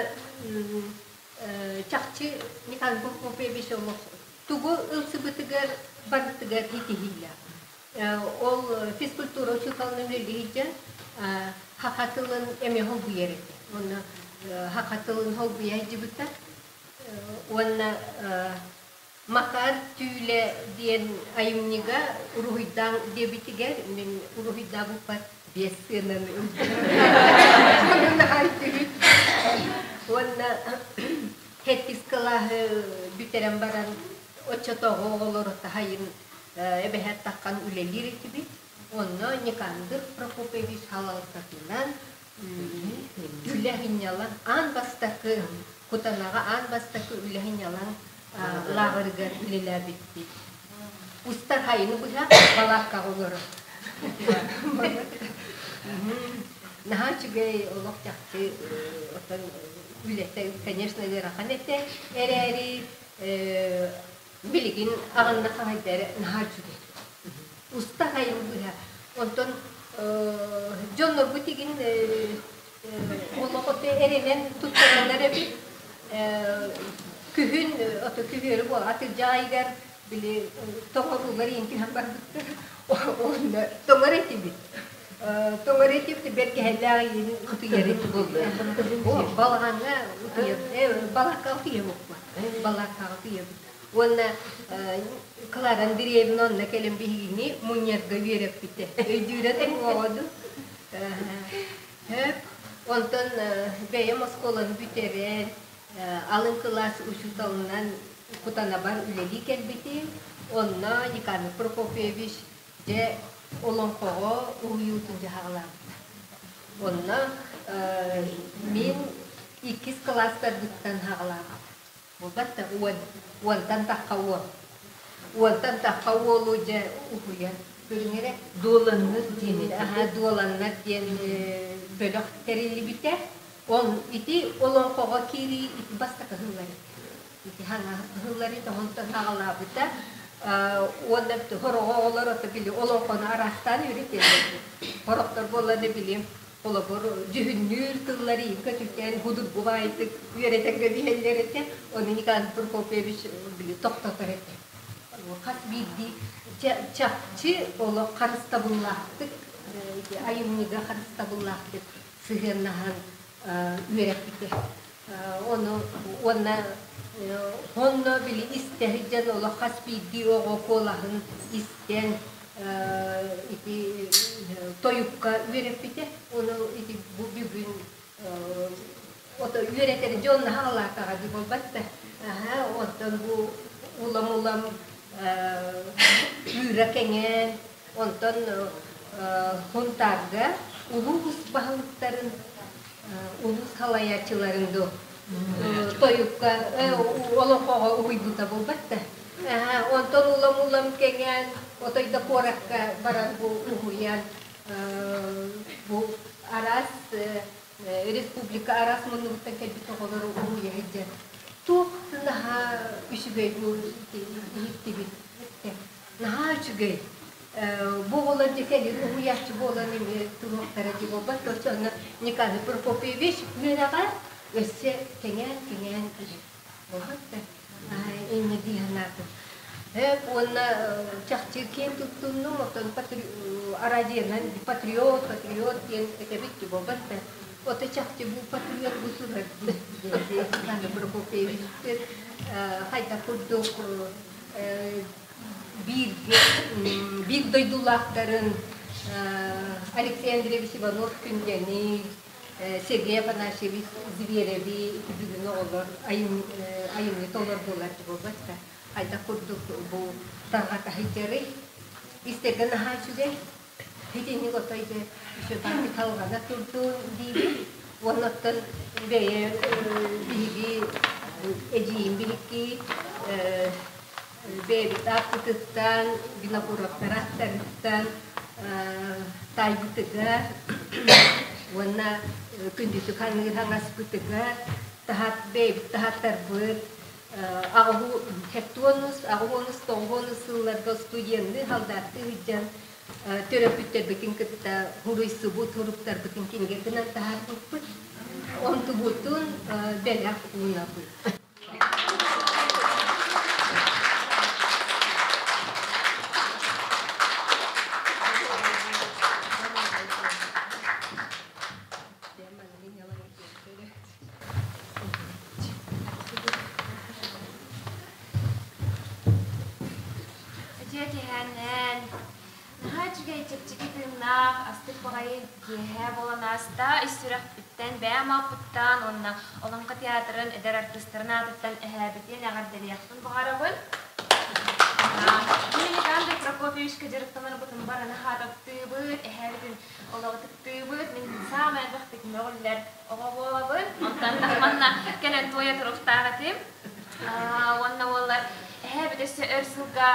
чахчы Никан Прокопьевич олох тугу ылсыбытыгар барытыгар итиһиилээх. Ол физкультура учууталынан үлэлиир саха тылын эмиэ холбуйар этэ. Уонна саха тылын холбуйа сылдьыбыта. Уонна Макар түүлэ диэн айымньыга уруһуйдаан диэбитигэр мин уруһуйдаабыппар биэс сыананы ылбытым. Уонна Сэттис кылааһы бүтэрэн баран оччотооҕу оҕолору таһайын эбэһээт таххан үлэлиир этибит. Онно Никандр Прокопьевич салалтатынан үлэ сынньалаҥ аан бастакы Кутанаҕа аан бастакы үлэ сынньалаҥ лааҕырыгар үлэлээбиппит. Устар хайыны быһа балааккаҕа олорор. Наһаа үчүгэй олох чахчы оттон үлэтэ, конечно, ыарахан этэ эрээри билигин аҕынна хаһайда эрэ наһаа үчүгэй. Уста хайын быһа. Онтон дьоннорбут игин олох ото эрэнэн туттараллар эбит. Күһүн ото күһүөрү буол атырдьах айыгар били тоҥоруулар иин түһэн барбыттар. Онно тоҥор этибит. Тоҥор этибит бэргэһэлээх иин утуйар этибит. Балаҕаҥҥа утуйар, балакка утуйабыппыт. Балаккаҕа утуйабыт. Уонна Клара Андреевна онно кэлэн биһигини мунньарга үөрэппитэ. Өйдүүрэ да дуу. Онтон бэйэм оскуоланы бүтэрэн, алын кылаас учууталынан Кутанабар үлэлии кэлбитим. Онно Никанор Прокопьевич дьэ олоҥхоҕо уһуйуутун дьаһаҕалаабыта. Онно мин иккис кылаастарбыттан хаҕалаабыта. Буолбат да уон, уонтан тахха уол. Уонтан тахха уолу дьэ уһуйан көрүҥ эрэ. Дуоланнар диэн этэ. Аха, дуоланнар диэн бөлөх тэриллибитэ. Ол ити олоҥхоҕо киирии ити бастакы ыһыллар этэ. Ити хаҥа ыһыллар этэ, онтон хаҕалаабыта. Уонна сороҕо оҕолор ото били олоҥхону араастаан үөрэтэллэр. Сорохтор буолланы били холобур дьүһүннүүр тыллары көтүтэн худургу баайдык үөрэтэн кэбиһэллэр этэ. Ону Николай Прокопьевич били тохтотор этэ. Хас биирдии чахчы олох харыстабыллаахтык айымньыга харыстабыллаахтык сыһыаннаһан үөрэппитэ. Ону уонна онно били истэ сылдьан олох хас биирдии оҕо куолаһын истэн ити тойукка үөрэппитэ. Ону ити бу бүгүн ото үөрэтэр дьон наһаалаатаҕа дии буолбат да. Онтон бу улам-улам ыыра кэҥээн, онтон Хунтаарга улуус баһылыктарын улуус салайааччыларын дуу тойукка олоҥхоҕо уһуйбута буолбат да. Онтон улам-улам кэҥээн, отой да куоракка баран бу уһуйан бу араас республика араас муннугуттан кэлбит оҕолору уһуйа сылдьан туох наһаа үчүгэй бу иһиттибит. Наһаа үчүгэй. Бу оҕолор дьэ кэлин уһуйааччы буолан эмиэ туруохтара дии буолбат дуо? Онно Николай Прокопьевич үөрэҕэ өссө кэҥээн-кэҥээн иһэр. Буолбат да? Инньэ дии санаатым. Уонна чахчы киэн туттуннум, оттон араадьыйанан патриот, патриот диэн этэбит дии буолбат да? Ото чахчы бу патриот бу турар дии Николай Прокопьевич хайдах курдук бииргэ биир дойдулаахтарын Алексей Андреевич Иванов Күндэни, Сергей Афанасьевич Звереви бүгүн оҕолор айымньы толордулар буолбат да хайдах курдук бу тарҕата сылдьарый истэргэ наһаа үчүгэй итинник отой дьэ үчүгэй талҕана турдун диибин уонна оттон бэйэ биһиги эдьиийим биһикки бэйэбит ааппытыттан Винокуровтар ааттарыттан таайбытыгар уонна күндүтүк ханыыр хаҥаспытыгар таһаат бэйэбит таһааттарбыт аҕабу хектуонус аҕуонус тоҕуонус сылларга студенныы халдааттыы сылдьан төрөппүттэрбитин кытта хуруйсубут хуруктарбытын кинигэ гынан таһаарбыппыт онтубутун бэлэх уунабыт. Үтүө киэһээннээн, наһаа үчүгэй чэпчэки тыыннаах, астык баҕайы киэһэ буолан ааста. Ис сүрэхпиттэн, бэйэм ааппыттан уонна Олоҥхо театрын эдэр артыыстарын аатыттан эһээбитин эҕэрдэлиэхпин баҕарабын. Мин Никандр Прокопьевичка дьарыктанарбытын бары наһаа таптыыбыт, эһээбитин олох ытыктыыбыт. Мин саамай элбэхтик мөҕүллэр оҕо буолабын. Онтон манна кэлэн туойа туруохтаах этим. Уонна уоллар эһээбит өссө өр сылга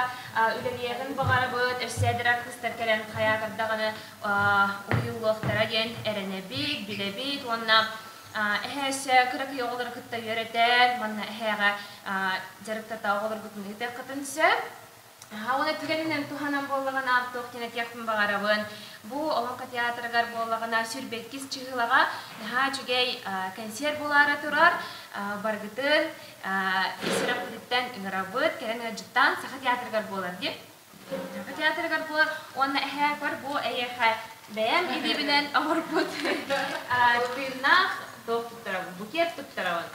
үлэлиэҕин баҕарабыт, өссө эдэр артыыстар кэлэн хайаатардаҕаны уһуйуллуохтара диэн эрэнэбит, билэбит уонна эһээ өссө кыракый оҕолору кытта үөрэтэр, манна эһээҕэ дьарыктата оҕолоргутун ыытыаххытын сөп. Уонна түгэнинэн туһанан буоллаҕына, туох диэн этиэхпин баҕарабын. Бу Олоҥхо театрыгар буоллаҕына сүрбэккис чыһылаҕа наһаа үчүгэй кэнсиэр буолаары турар. Барыгытын ис сүрэхпититтэн ыҥырабыт. Кэлэн ыалдьыттаан Саха театрыгар буолар дии. Саха театрыгар буолар. Уонна эһээ көр бу эйиэхэ бэйэм илиибинэн оҥорбут тыыннаах туох туттарабын, букет туттарабын.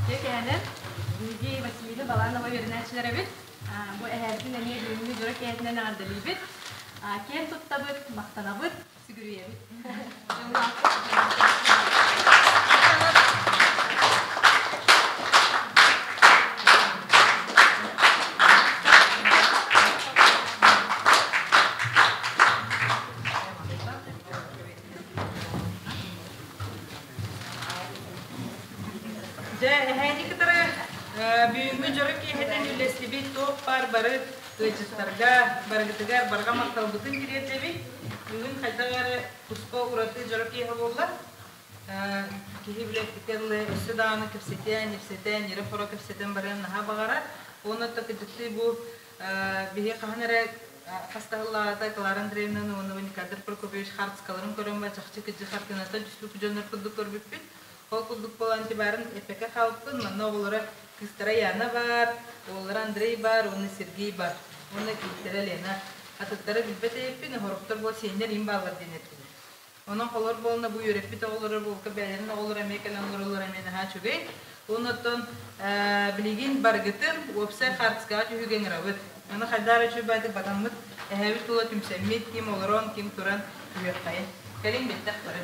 Дьэ кэһэнэн, биһиги Василий Баланова үөрэнээччилэрэбит. Бу эһээбитин эмиэ бүгүҥҥү дьоро киэһэтинэн эҕэрдэлиибит. Киэн туттабыт, махтанабыт, сүгүрүйэбит. Дьэ, эһээни кытары бүгүҥҥү дьоро киэһэтин үллэстибит туох баар бары ыалдьыттарга, барыгытыгар барҕа махталбытын тириэрдэбит. Бүгүн хайдах эрэ туспа ураты дьоро киэһэ буолла. Киһи билэттиккэ дылы өссө даҕаны кэпсэтиэн, ипсэтэн, ирэ-хоро кэпсэтэн барыан наһаа баҕарар. Уонна кырдьыктыы бу биһи хаһан эрэ хас да сыллааҕыта Клара Андреевнаны уонна Никандр Прокопьевич хаартыскаларын көрөн ба чахчы кырдьык хартыынаттан түспүт дьоннор курдук көрбүппүт. Ол курдук буолан тибарын эппэккэ хаалбыппын. Манна оҕолоро кыыстара Яна баар, уоллара Андрей баар уонна Сергей баар. Уонна кийииттэрэ Лена. Атыттары билбэт эбиппин, хороптор буол сиэннэр им бааллар диэн эттилэр. Онон холор буолна бу үөрэппит оҕолоро буолка бэйэлэрин оҕолоро эмиэ кэлэн олороллоро эмиэ наһаа үчүгэй. Уонна оттон билигин барыгытын уопсай хаартыскаҕа түһүүгэ ыҥырабыт. Аны хайдах эрэ үчүгэй батаммыт эһээбит тула түмсэммит, ким олорон, ким туран түһүөххэйин. Кэлиҥ бэттэх бары.